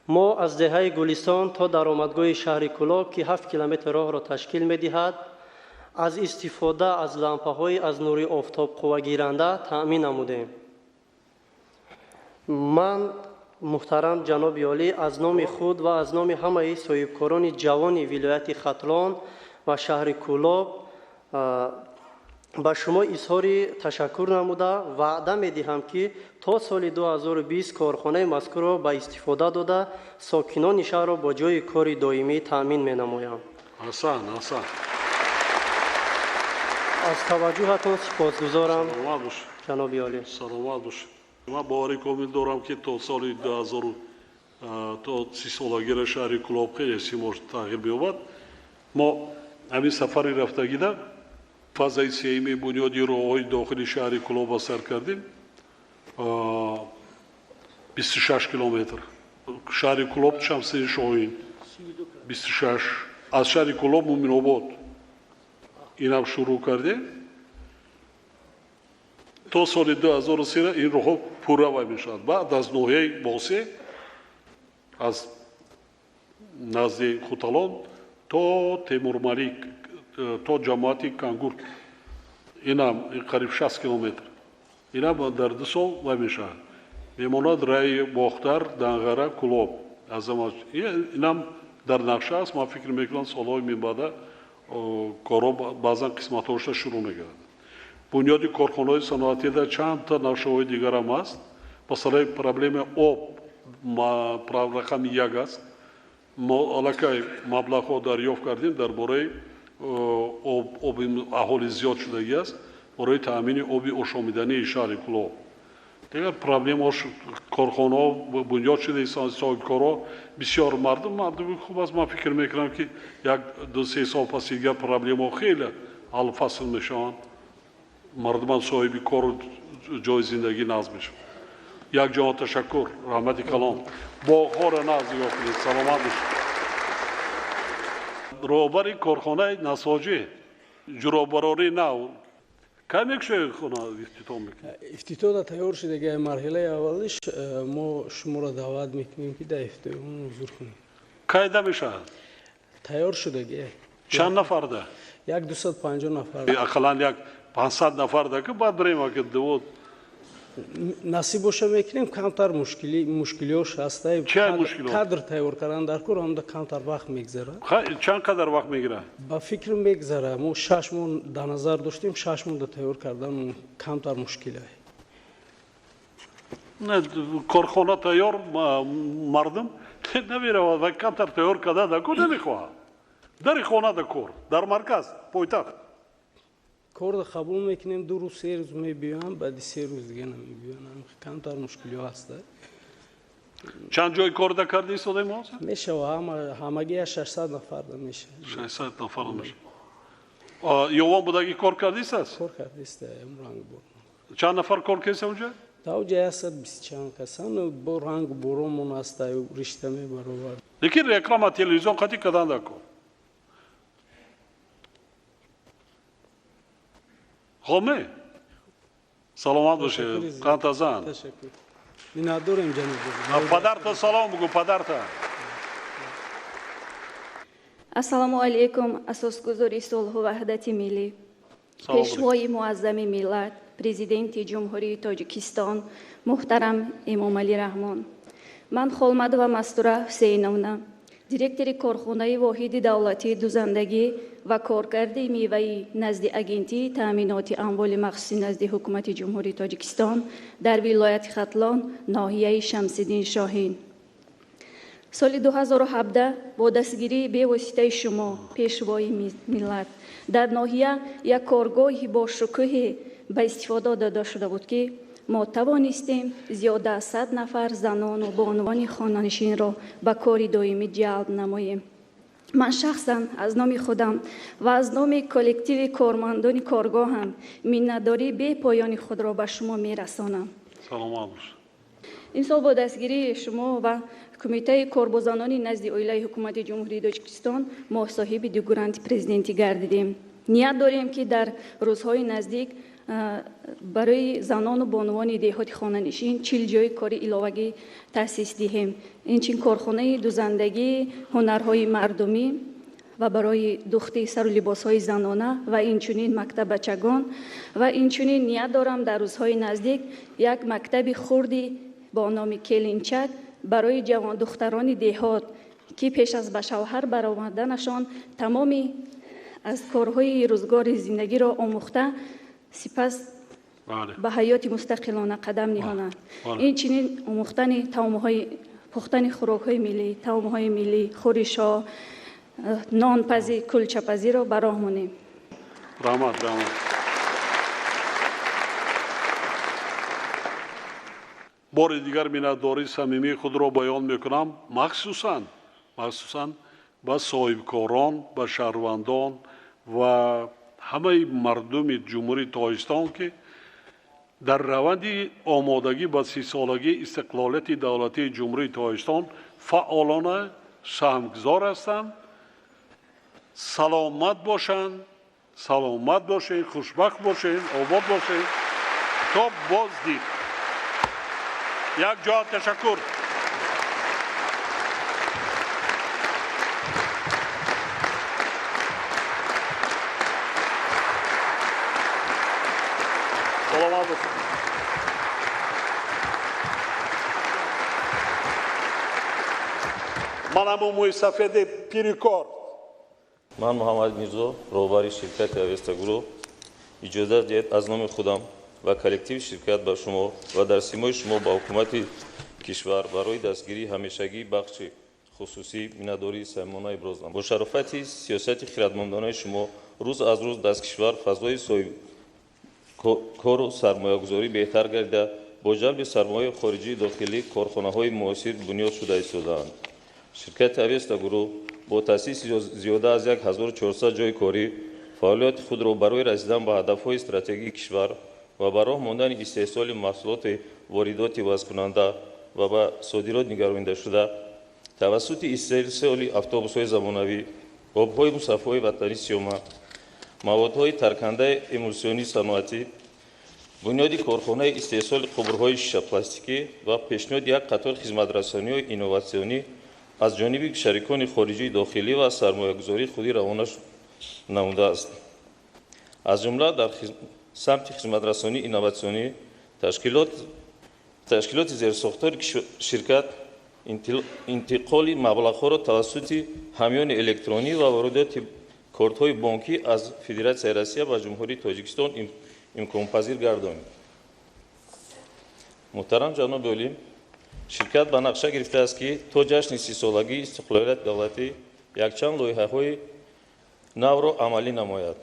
Мо аз деҳаи Гулистон то даромадгоҳи шаҳри Кӯлоб, ки 7 километр роҳро ташкил медиҳад, аз истифода аз лампаҳои аз нури офтоб қуввагиранда таъмин намудем. Ман, муҳтарам ҷаноби олӣ, аз номи худ ва аз номи ҳамаи соҳибкорони ҷавони вилояти Хатлон ва шаҳри Кӯлоб ба шумо изҳори ташаккур намуда ваъда медиҳам, ки то соли 2020 корхонаи мазкурро ба истифода дода, сокинони шаҳрро бо ҷойи кори доимӣ таъмин менамоям. Аҳсан, аҳсан. Аз таваҷҷӯҳатон сипосгузорам, ҷаноби олӣ. Саломат бошед. Ман боварӣ комил дорам, ки то соли 2000 то 30-солагира шаҳри Кӯлоб хеле симош тағйир меёбад. Мо ҳамин сафари рафтагида фазаи сеюми бунёди роҳҳои дохили шаҳри Кӯлоба сар кардем. 26 километр. Шаҳри Кӯлоб Шамсии Шоҳин 26. Аз шаҳри Кӯлоб Муминобод инам шурӯъ кардем. То соли 2030 ин роҳҳо пурра вай мешавад. Баъд аз ноҳияи Босе, аз назди Хуталон то Темурмалик, то ҷамоати Кангур, инам қариб 60 километр. Инам дар 2 сол вай мешавад. Мемонад раи Бохтар, Данғара, Кӯлоб. Инам дар нақша аст. Ман фикр мекунам, солҳои минбаъда корҳо баъзан қисматҳоша шурӯъ мегардад. Бунёди корхонаҳои саноатида чандта нақшаҳои дигарам аст. Масалаи проблемаи об рақами 1 аст. Мо аллакай маблағҳо дарёфт кардем дар бораи оби аҳоли зиёд шудагӣ аст, барои таъмини оби ошомидании шаҳри Кӯлоб. Дигар проблемаҳо корхонаҳо бунёд шуда, соҳибкорҳо бисёр мардуми хуб аст. Ман фикр мекунам, ки 1-2-3 сол пас дигар проблемаҳо хеле ҳаллу фасл мешаванд. Мардумам соҳиби кору ҷои зиндагӣ нағз мешавад. Як ҷаҳон ташаккур, раҳмати калом. Боғҳоро нағз нигоҳ кунед, саломат бошед. Роҳбари корхонаи насоҷӣ, ҷуробарории нав кай мекушоед хона ифтитоҳ мекунед? Ифтитоҳ тайёр шуда, марҳилаи аввалиш мо шуморо даъват мекунем, ки дар ифтитоҳи он ҳузур кунед. Кайда мешавад? Тайёр шудагӣ. Чанд нафарда? Як 250 нафар. Ақаллан як 500 нафарда, ки баъд бирем, ки дувод насиб боша мекунем. Камтар мушкилиҳош ҳаста. Кадр тайёр кардан дар кор, ҳамда камтар вақт мегзарад. Чанд қадар вақт мегирад? Ба фикр мегзара, мо 6 моҳ дар назар доштем, 6 моҳ тайёр кардан камтар мушкил. Корхона тайёр, мардум намеравад ва камтар тайёр кардан дар кор намехоҳад. Дари хона дар кор, дар марказ, пойтахт. Корро қабул мекунем, 2 рӯз, 3 рӯз мебиёям, баъди 3 рӯз дига намебиёям. Камтар мушкилиҳо ҳаста. Чанд ҷои кор да карда истодаем ҳозир? Мешава, ҳамагӣ 600 нафар да мешава. 600 нафар мешава. Ёвон будагӣ кор кардистааст? Кор кардиста, рангбор. Чанд нафар кор кардиста онҷа? Та онҷа 120 чанд касан, бо рангу боромон ҳаста, ришта мебаровард. Лекин реклама телевизион қатъи кардан дар кор. Хоме? Саломат бошед, қантазан. Ташаккур. Миннатдорем, ҷаноб. Падарта салом бугӯ, падарта. Ассалому алайкум, асосгузори сулҳу ваҳдати миллӣ, пешвои муаззами миллат, президенти Ҷумҳурии Тоҷикистон муҳтарам Эмомалӣ Раҳмон. Ман Холмадова Мастура Ҳусейновна, директори корхонаи воҳиди давлатии дузандагӣ ва коркарди меваӣ назди Агентии таъминоти амволи махсуси назди Ҳукумати Ҷумҳурии Тоҷикистон дар вилояти Хатлон, ноҳияи Шамсиддин Шоҳин. Соли 2017 бо дастгирии бевоситаи шумо, Пешвои миллат, дар ноҳия як коргоҳи бошукӯҳе ба истифода дода шуда буд, ки мо тавонистем зиёда аз 100 нафар занону бонувони хонанишинро ба кори доимӣ ҷалб намоем. Ман шахсан аз номи худам ва аз номи коллективи кормандони коргоҳам миннатдории бепоёни худро ба шумо мерасонам. Саломат бошед. Имсол бо дастгирии шумо ва Кумитаи корбозанони назди оилаи Ҳукумати Ҷумҳурии Тоҷикистон мо соҳиби 2 гранти президентӣ гардидем. Ният дорем, ки дар рӯзҳои наздик барои занону бонувони деҳоти хонанишин 40 ҷойи кори иловагӣ таъсис диҳем. Инчунин корхонаи дузандагии ҳунарҳои мардумӣ ва барои духти сару либосҳои занона ва инчунин мактаббачагон ва инчунин ният дорам дар рӯзҳои наздик як мактаби хурди бо номи Келинчак барои ҷавондухтарони деҳот, ки пеш аз ба шавҳар баромаданашон тамоми аз корҳои рӯзгори зиндагиро омӯхта, сипас ба ҳаёти мустақилона қадам ниҳонанд. Инчунин омӯхтани таомҳои пухтани хӯрокҳои миллӣ, таомҳои миллӣ, хӯришҳо, нонпазӣ, кулчапазиро ба роҳ монем. Раҳмат, раҳмат. Бори дигар миннатдории самимии худро баён мекунам, махсусан ба соҳибкорон, ба шаҳрвандон ва ҳамаи мардуми Ҷумҳурии Тоҷикистон, ки дар раванди омодагӣ ба 30-солагии истиқлолияти давлатии Ҷумҳурии Тоҷикистон фаъолона саҳмгузор ҳастанд. Саломат бошанд, саломат бошед, хушбахт бошед, обод бошед. То боздид. Як ҷо ташаккур. Саломат бошед. Ман ҳамун мӯйсафеди пирикор. Ман Муҳаммад Мирзо, роҳбари ширкати Авеста Гурӯҳ, иҷозат диҳед аз номи худам ва коллективи ширкат ба шумо ва дар симои шумо ба ҳукумати кишвар барои дастгирии ҳамешагии бахши хусусӣ миннатдории самимона иброз намоям. Бо шарофати сиёсати хиратмандонаи шумо рӯз аз рӯз дар кишвар фазои соҳибкору сармоягузорӣ беҳтар гардида, бо ҷалби сармояи хориҷии дохилӣ корхонаҳои муосир бунёд шуда истодаанд. Ширкати Авеста Гурӯҳ бо таъсиси зиёда аз 1400 ҷойи корӣ фаъолияти худро барои расидан ба ҳадафҳои стратегии кишвар ва ба роҳ мондани истеҳсоли маҳсулоти воридоти вазкунанда ва ба содирот нигарондашуда тавассути истеҳсоли автобусҳои замонавӣ, обҳои мусаффои ватанӣ сиёма, маводҳои таркандаи эмулсионии саноатӣ, бунёди корхонаи истеҳсоли қубурҳои шишапластикӣ ва пешниҳоди як қатор хизматрасониҳои инноватсионӣ аз ҷониби шарикони хориҷии дохилӣ ва сармоягузории худӣ равона намудааст. Аз ҷумла дар самти хизматрасонии инноватсионӣ ташкилоти зерсохтори ширкат интиқоли маблағҳоро тавассути ҳамёни электронӣ ва воридоти кортҳои бонкӣ аз Федератсияи Россия ба Ҷумҳурии Тоҷикистон имконпазир гардонид. Муҳтарам ҷаноби олӣ, ширкат ба нақша гирифтааст, ки то ҷашни 30-солагии истиқлолияти давлатӣ якчанд лоиҳаҳои навро амалӣ намояд.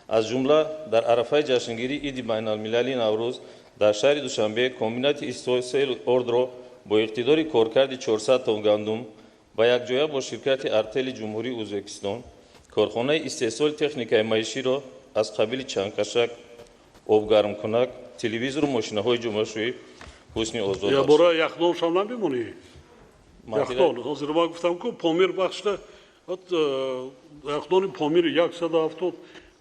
Аз ҷумла дар арафаи ҷашнгирии иди байналмилалии Наврӯз дар шаҳри Душанбе комбинати истеҳсоли ордро бо иқтидори коркарди 400 тонн гандум ва якҷоя бо ширкати Артели Ҷумҳурии Ӯзбекистон корхонаи истеҳсоли техникаи маиширо аз қабили чангкашак, обгармкунак, телевизору мошинаҳои ҷомашӯӣ ҳусни озод. Я бора яхдон шам намемонӣ? Яхдон. Ҳозир ман гуфтам, ку Помир бахшда яхдони Помир 170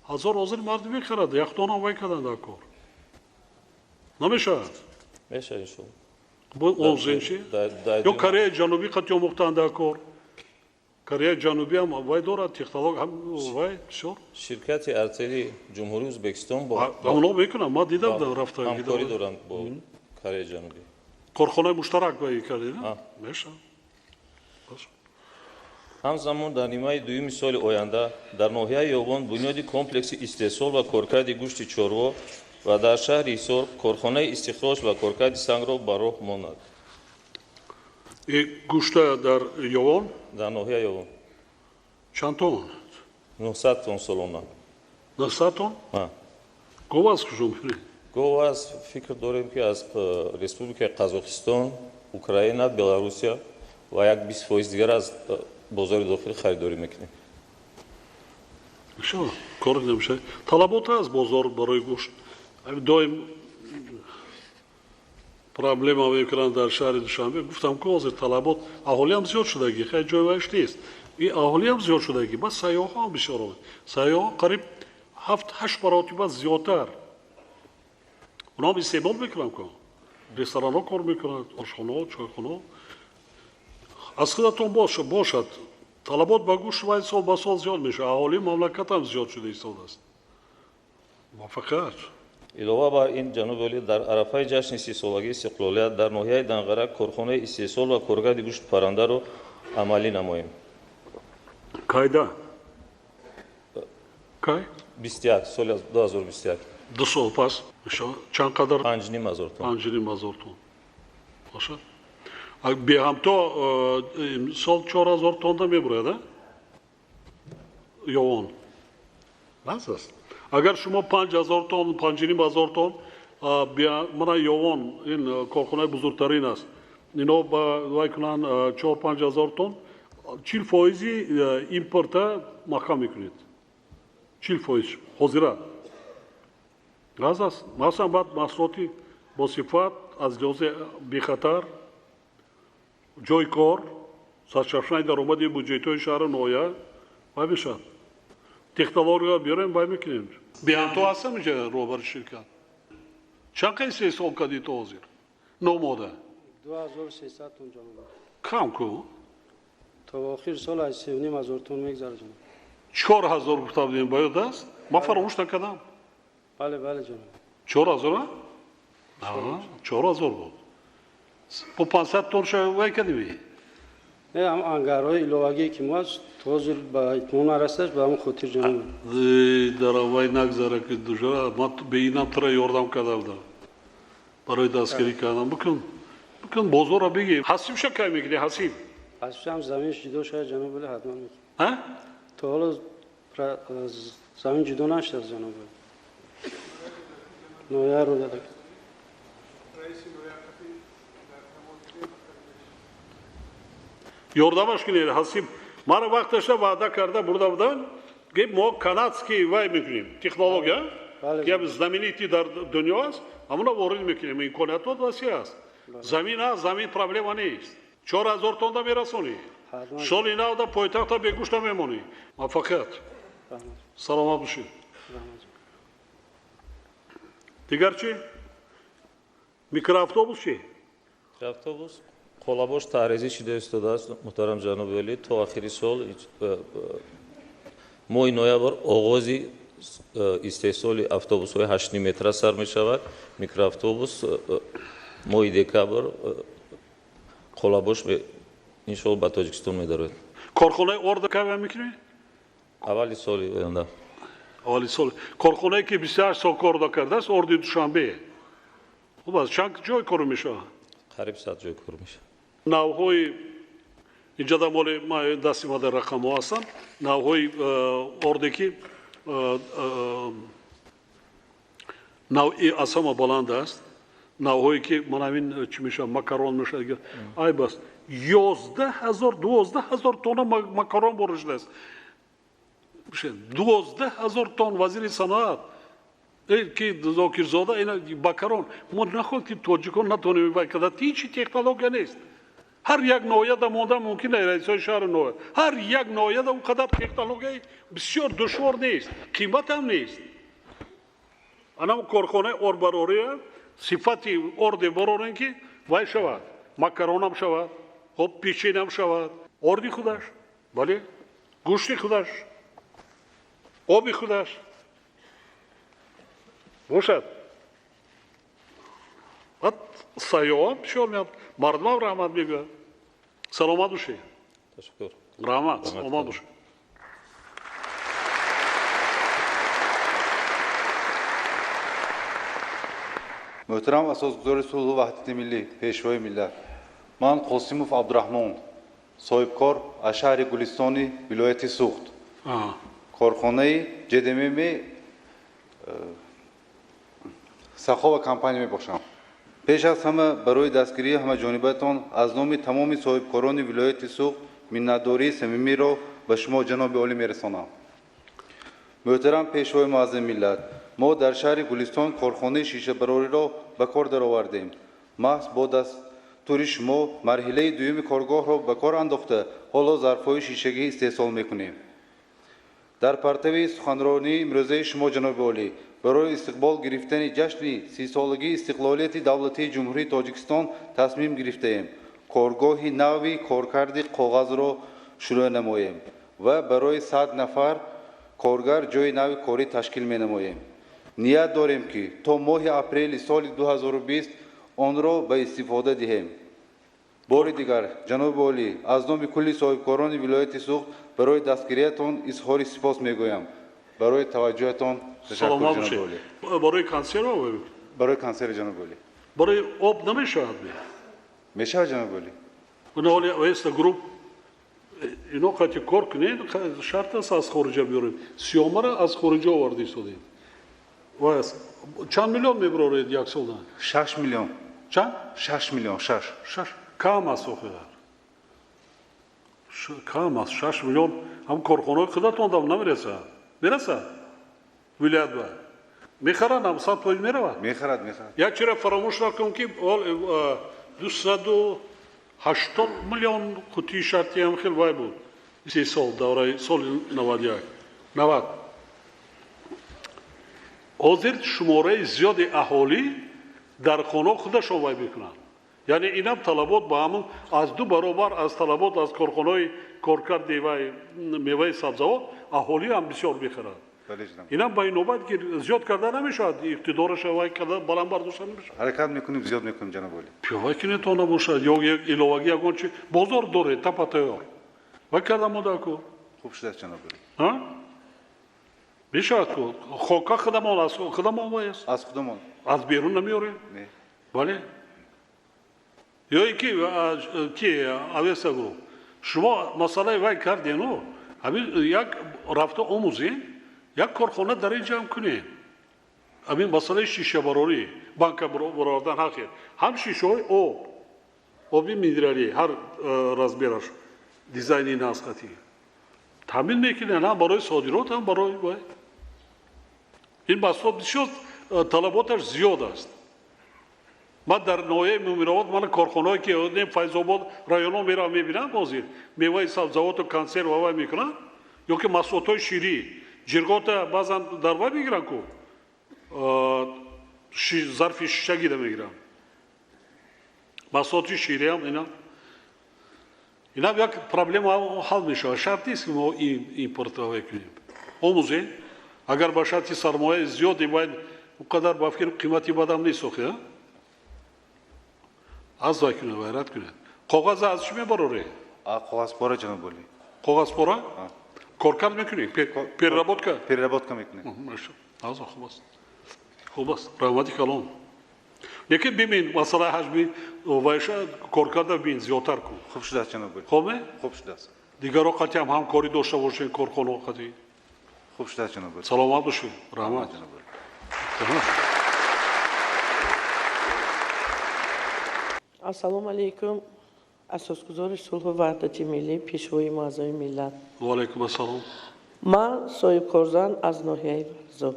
000 ҳозир мардум мехарад. Яхдонам вай карданд дар кор. Намешавад? Мешавад, иншоалло. Омӯзем чи? Ё Кореяи Ҷанубӣ қатъи омӯхтанд дар кор. Кореяи Ҷанубӣ ҳам вай дорад, технолог ҳам вай бисёр. Ширкати Артели Ҷумҳурии Ӯзбекистон бо онҳо мекунанд. Ман дидам рафта ҳамкорӣ доранд бо Кореяи Ҷанубӣ. Корхонаи муштарак вай кардед? Мешавад. Ҳамзамон дар нимаи дуюми соли оянда дар ноҳияи Ёвон бунёди комплекси истеҳсол ва коркарди гӯшти чорво ва дар шаҳри Ҳисор корхонаи истихроҷ ва коркарди сангро ба роҳ монад. Гӯшта дар Ёвон? Дар ноҳияи Ёвон. Чанд тон? 900 тон солона. 900 тон? Гов аз куҷо мебиред? Гов аз фикр дорем, ки аз Республикаи Қазоқистон, Украина, Беларусия ва як 20% дигар аз бозори дохилӣ харидорӣ мекунем. Кор намешавад. Талабот аст бозор барои гӯшт. Доим проблема мекунанд дар шаҳри Душанбе. Гуфтам, ки ҳозир талабот аҳолиам зиёд шудагӣ, хай ҷои вайш нест. И аҳолиам зиёд шудагӣ, бас сайёҳҳо бисёр омад. Сайёҳҳо қариб 7-8 маротиба зиёдтар. Онҳо истеъмол мекунанд ко. Ресторанҳо кор мекунанд, ошхонаҳо, чойхонаҳо. Аз худатон бошад, талабот ба гӯшт вай сол ба сол зиёд мешавад. Аҳолии мамлакат ҳам зиёд шуда истодааст. Муваффақият. Илова бар ин, ҷаноби олӣ, дар арафаи ҷашни 30-солагии истиқлолият дар ноҳияи Данғара корхонаи истеҳсол ва коркарди гӯшти паррандаро амалӣ намоем. Кайда? Кай? 21, соли 2021. 2 сол пас. Чанд қадар? 5,5 ҳазор тон. 5,5 ҳазор тон. Бошад. Беҳамто сол 4000 тонна мебурад, а? Ёвон. Бас аст. Агар шумо 5000 тон, 5,5 ҳазор тон, мана Ёвон ин корхонаи бузургтарин аст. Ино ба вай кунанд 4-5 ҳазор тон, 40%-и импорта маҳкам мекунед. 40% ҳозира. Раз аст. Масалан, баъд маҳсулоти босифат, аз лиҳози бехатар, ҷои кор, сарчашмаи даромади буҷетҳои шаҳру ноҳия вай мешавад. Технология биёрем, вай мекунем. Беҳамто ҳастам инҷа роҳбари ширкат. Чанд қай истеҳсол кардӣ то ҳозир? Номода. 2300 тон, ҷаноб. Кам ку? То охири сол аз 3,5 ҳазор тон мегзарад, ҷаноб. 4000 гуфта будем, ба ёд аст? Ман фаромӯш накардам. Бале, бале, ҷаноб. 4000? 4000 буд. Бо 500 тон ша вай кардӣ? Не, ҳам ангарҳои иловагие ки мо аст, то ҳозир ба итмом нарасидааст, ба ҳамон хотир, ҷаноб. Дар вай нагзара ки дужара, ман бе инам тура ёрдам карда будам. Барои дастгирӣ кардан. Бикун, бикун, бозорро бигир. Ҳасибша кай мекунӣ, ҳасиб? Ҳасиб ҳам заминш ҷудо шуда, ҷаноб, вале ҳатман мекунем. А? То ҳоло замин ҷудо нашудааст, ҷаноб. Ноҳияро дада. Ёрдамаш кунед, ҳасиб. Мара вақташа ваъда карда бурда буданд, ки мо канадский вай мекунем, технология, ки знаменитый дар дунё аст, ҳамона ворид мекунем. Имкониятот васеъ аст. Замин аст, замин проблема нест. 4000 тонда мерасонӣ. Соли навда пойтахта бегӯшта мемонӣ. Муваффақият. Саломат бошед. Дигар чӣ? Микроавтобус чӣ? Микроавтобус қолабош таҳризӣ шуда истодааст, муҳтарам ҷаноби олӣ. То охири сол, моҳи ноябр, оғози истеҳсоли автобусҳои 8,5 метра сар мешавад. Микроавтобус моҳи декабр қолабош иншоалло ба Тоҷикистон медарояд. Корхонаи орда кай мекунӣ? Аввали соли оянда. Аввали сол. Корхонае ки 28 сол кор накардааст, орди Душанбе. Хуб аст, чанд ҷой кор мешавад? Қариб 100 ҷой кор мешавад. Навҳои инҷа моли дасти ма дар рақамҳо ҳастанд. Навҳои орде ки навъи аз ҳама баланд аст, навъҳое ки ман ҳамин чӣ мешавад, макарон мешавад, айб аст, 11 000, 12 000 тонна макарон ворид шудааст, 12 000 тонн. Вазири саноат ки Зокирзода, ина макарон мо нахоҳад ки тоҷикон натонем вай карда. Ҳичи технология нест. Ҳар як ноҳияда монда мумкин, раисои шаҳру ноҳия, ҳар як ноҳияда он қадар технологияи бисёр душвор нест, қиматам нест. Анам корхонаи ордбарория сифати орде барорем, ки вай шавад, макаронам шавад, хоб, печеньям шавад, орди худаш, бале, гӯшти худаш, оби худаш бошад. Баъд сайёҳам бисёр меяд, мардумам раҳмат мегӯяд. Саломат бошед. Ташаккур. Раҳмат, омад бошед. Муҳтарам асосгузори сулҳу ваҳдати миллӣ, пешвои миллат, ман Қосимов Абдураҳмон, соҳибкор аз шаҳри Гулистони вилояти Суғд, корхонаи ҶДММ Сахова компания мебошам. Пеш аз ҳама барои дастгирии ҳамаҷонибаатон аз номи тамоми соҳибкорони вилояти Суғд миннатдории самимиро ба шумо, ҷаноби олӣ, мерасонам. Муҳтарам пешвои муаззами миллат, мо дар шаҳри Гулистон корхонаи шишабарориро ба кор даровардем. Маҳз бо дастури шумо марҳилаи дуюми коргоҳро ба кор андохта, ҳоло зарфҳои шишагӣ истеҳсол мекунем. Дар партави суханронии имрӯзаи шумо, ҷаноби олӣ, барои истиқбол гирифтани ҷашни 30-солагии истиқлолияти давлатии Ҷумҳурии Тоҷикистон тасмим гирифтаем коргоҳи нави коркарди коғазро шурӯъ намоем ва барои 100 нафар коргар ҷойи нави корӣ ташкил менамоем. Ният дорем, ки то моҳи апрели соли 2020 онро ба истифода диҳем. Бори дигар, ҷаноби олӣ, аз номи кулли соҳибкорони вилояти Суғд барои дастгириятон изҳори сипос мегӯям. Барои таваҷҷӯҳатон ташаккур, ҷаноби олӣ. Барои консерва? Барои консерва, ҷаноби олӣ. Барои об намешавад? Мешавад, ҷаноби олӣ. Оли Авеста Груп ино қати кор кунед, шарт аст аз хориҷа биёрем. Сиёмара аз хориҷа оварда истодем. Чанд миллион мебароред як солда? 6 миллион. Чанд? 6 миллион, 6. 6. Кам аст охир. Кам аст, 6 миллион. Ҳам корхонаҳои худатон дам намерасад. Мерасад? Вилоят ба. Мехаранд, ҳам 100% меравад? Мехарад, мехарад. Як чиро фаромӯш накун, ки 280 миллион қутии шартӣ ҳам хел вай буд. 3 сол, давраи соли 91. 90. Ҳозир шумораи зиёди аҳолӣ дар хона худашон вай мекунанд. Яъне инам талабот ба ҳамун аз 2 баробар аз талабот аз корхонаҳои коркарди вай меваи сабзавот аҳолӣ ҳам бисёр мехарад. Инам ба ин навбат ки зиёд карда намешавад, иқтидораша вай карда баланд бардошта намешавад. Ҳаракат мекунем, зиёд мекунем, ҷаноби олӣ. Пиёва кинед то набошад ё иловагӣ ягон чи бозор доред, тапа тайёр. Вай карда мода ку. Хуб шудааст, ҷаноби олӣ. Ҳа? Мешавад ку. Хока худамон аз худамон вай аст. Аз худамон. Аз берун намеорем? Не. Бале. Ё ин ки Авеста Груп, шумо масъалаи вай кардену, ҳамин як рафта омӯзем, як корхона дар ин ҷамъ кунем. Ҳамин масъалаи шишабарорӣ, банка баровардан ҳақе. Ҳам шишаҳои об, оби минералӣ, ҳар размераш, дизайни насхатӣ. Таъмин мекунем ҳам барои содирот, ҳам барои вай. Ин маҳсулот бисёр талаботаш зиёд аст. Ман дар ноҳияи Муминовод ман корхонаҳое ки Файзобод районҳо меравам мебинам, ҳозир меваи сабзавоту консерва вай мекунанд, ё ки маҳсулотҳои ширӣ, ҷирғота баъзан дар вай мегиранд ку, зарфи шишагида мегиранд. Маҳсулоти шириам инам як проблема ҳал мешавад. Шарт нест, ки мо импорт вай кунем. Омӯзем, агар ба шарти сармояи зиёде бояд он қадар ба фикр қимати бадам нест охи, аз вай кунед, вайрат кунед. Коғаз аз чӣ мебароред? Коғазпора, ҷаноби олӣ. Коғазпора? Коркард мекунед? Переработка? Переработка мекунем. Аза хуб аст. Хуб аст. Раҳмати калон. Лекин бибин, масъалаи ҳаҷми вайша коркарда бибин, зиёдтар кун. Хуб шудааст, ҷаноби олӣ. Хуб ме? Хуб шудааст. Дигарро қатъи ҳам ҳамкорӣ дошта бошед, корхонаҳо қатъи. Хуб шудааст, ҷаноби олӣ. Саломат бошед. Раҳмат. Ассалому алайкум, асосгузори сулҳу ваҳдати миллӣ, пешвои муаззами миллат. Ва алайкум ассалом. Ман соҳибкорзан аз ноҳияи Варзоб,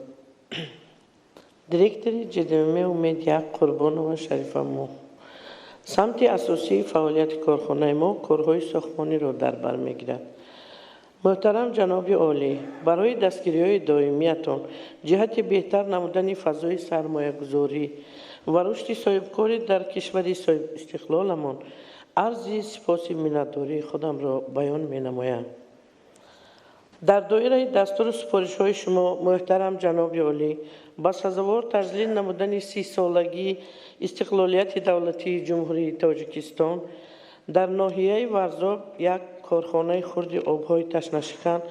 директори ҶДМ Умед як Қурбонова Шарифамо. Самти асосии фаъолияти корхонаи мо корҳои сохтмониро дар бар мегирад. Муҳтарам ҷаноби олӣ, барои дастгириҳои доимиятон ҷиҳати беҳтар намудани фазои сармоягузорӣ ва рушди соҳибкорӣ дар кишвари соҳибистиқлоламон арзи сипоси миннатдории худамро баён менамоям. Дар доираи дастуру супоришҳои шумо, муҳтарам ҷаноби олӣ, ба сазовор таҷлил намудани 30-солагии истиқлолияти давлатии Ҷумҳурии Тоҷикистон дар ноҳияи Варзоб як корхонаи хурди обҳои ташнашикан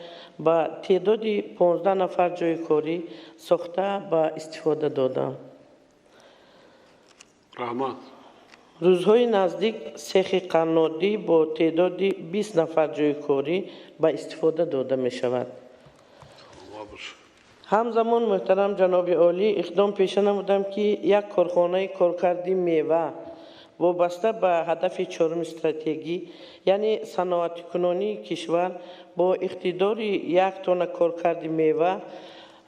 ба теъдоди 15 нафар ҷойи корӣ сохта ба истифода додам. Раҳмат. Рӯзҳои наздик сехи қаннодӣ бо теъдоди 20 нафар ҷойи корӣ ба истифода дода мешавад. Ҳамзамон, муҳтарам ҷаноби олӣ, иқдом пеша намудам, ки як корхонаи коркарди мева вобаста ба ҳадафи чоруми стратегӣ, яъне саноатикунонии кишвар, бо иқтидори 1 тонна коркарди мева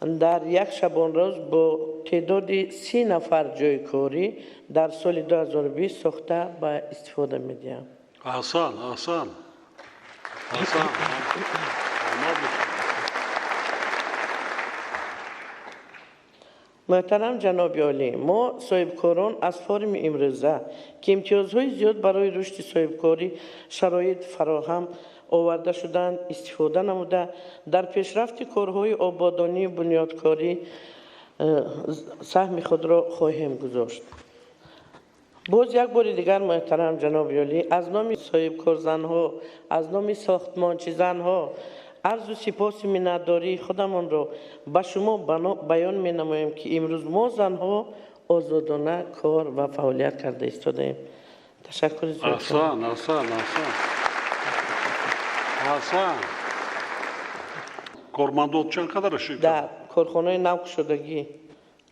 дар як шабонрӯз бо теъдоди 30 нафар ҷойи корӣ дар соли 2020 сохта ба истифода медиҳам. Аҳсан, аҳсан, аҳсан. Муҳтарам ҷаноби олӣ, мо соҳибкорон аз форуми имрӯза, ки имтиёзҳои зиёд барои рушди соҳибкорӣ шароит фароҳам оварда шуданд, истифода намуда, дар пешрафти корҳои ободонию бунёдкорӣ саҳми худро хоҳем гузошт. Боз як бори дигар, муҳтарам ҷаноби олӣ, аз номи соҳибкорзанҳо, аз номи сохтмончизанҳо арзу сипоси миннатдории худамонро ба шумо баён менамоем, ки имрӯз мо занҳо озодона кор ва фаъолият карда истодаем. Ташаккури зиёд. Аҳсан, аҳсан, аҳсан, аҳсан. Кормандот чанд қадар ширкат? Дар корхонаи навкушодагӣ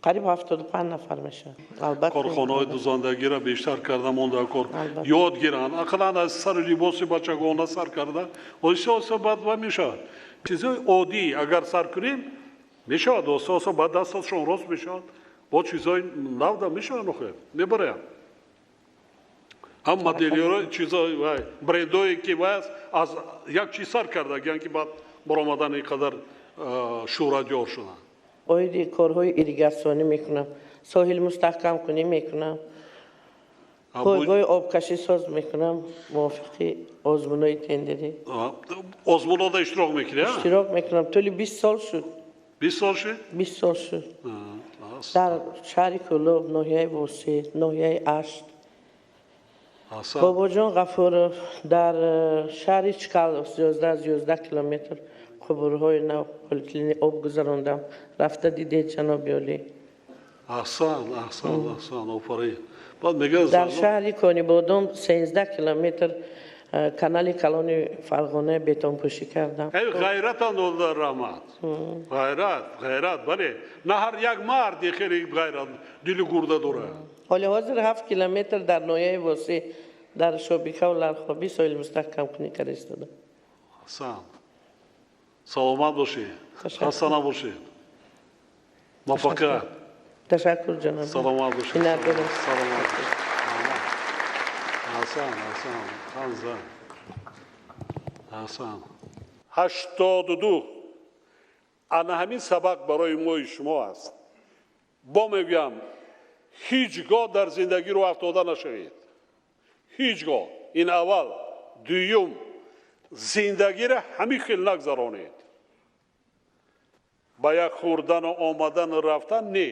қариб 75 нафар мешавад. Албатта, корхонаҳои дузандагиро бештар карда монда кор ёд гиранд, ақаллан аз сари либоси бачагона сар карда оҳиста оҳиста баъд ва мешавад. Чизҳои оддӣ агар сар кунем мешавад, оҳиста оҳиста баъд дасташон рост мешавад, бо чизҳои навда мешавад, нохоҳем мебароям. Ҳам моделиёро чизҳои вай брендое ки вай аст, аз як чиз сар кардагиян, ки баъд баромадан ин қадар шӯҳратёр шуданд. Оиди корҳои ирригатсионӣ мекунам, соҳил мустаҳкамкунӣ мекунам, пойгоҳи обкашӣ соз мекунам мувофиқи озмунҳои тендерӣ. Озмунҳода иштирок мекунӣ? Иштирок мекунам. Тӯли 20 сол шуд. 20 сол шуд? 20 сол шуд. Дар шаҳри Кӯлоб, ноҳияи Восеъ, ноҳияи Ашт. Бобоҷон Ғафуров, дар шаҳри Чкалов 11 километр қубурҳои нав полиэтилени об гузарондам. Рафта дидед, ҷаноби олӣ. Аҳсан, аҳсан, аҳсан, офарин. Баъд мегӯяд дар шаҳри Конибодом 13 километр канали калони Фарғона бетонпӯшӣ кардам. Эй ғайратан дода раҳмат. Ғайрат, ғайрат, бале. На ҳар як марди хеле ғайрат, дили гурда дорад. Ҳоли ҳозир 7 километр дар ноҳияи Восеъ дар Шобикаву Лархобӣ соҳил мустаҳкамкунӣ карда истодам. Аҳсан. Саломат бошед, хаста набошед. Муваффақият. Ташаккур, ҷаноб. Саломат бошед. Саломат бошед. Аҳсан, аҳсан, ханза. Аҳсан. 82. Ана ҳамин сабақ барои мои шумо аст. Бо мегӯям, ҳеҷ гоҳ дар зиндагӣ рӯ афтода нашавед. Ҳеҷ гоҳ. Ин аввал. Дуюм, зиндагиро ҳамин хел нагзаронед. Ба як хӯрдану омадану рафтан не.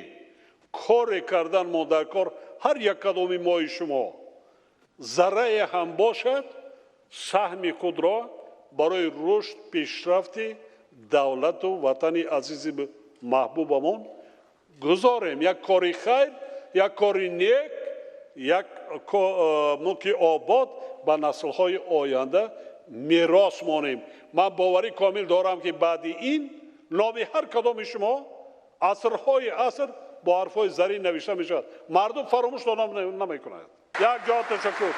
Коре кардан мондакор ҳар як кадоми мои шумо заррае ҳам бошад, саҳми худро барои рушд пешрафти давлату ватани азизи маҳбубамон гузорем. Як кори хайр, як кори нек, як мулки обод ба наслҳои оянда мерос монем. Ман боварӣ комил дорам, ки баъди ин номи ҳар кадоми шумо асрҳои аср бо ҳарфҳои зарин навишта мешавад. Мардум фаромӯш намекунад. Як ҷо ташаккур.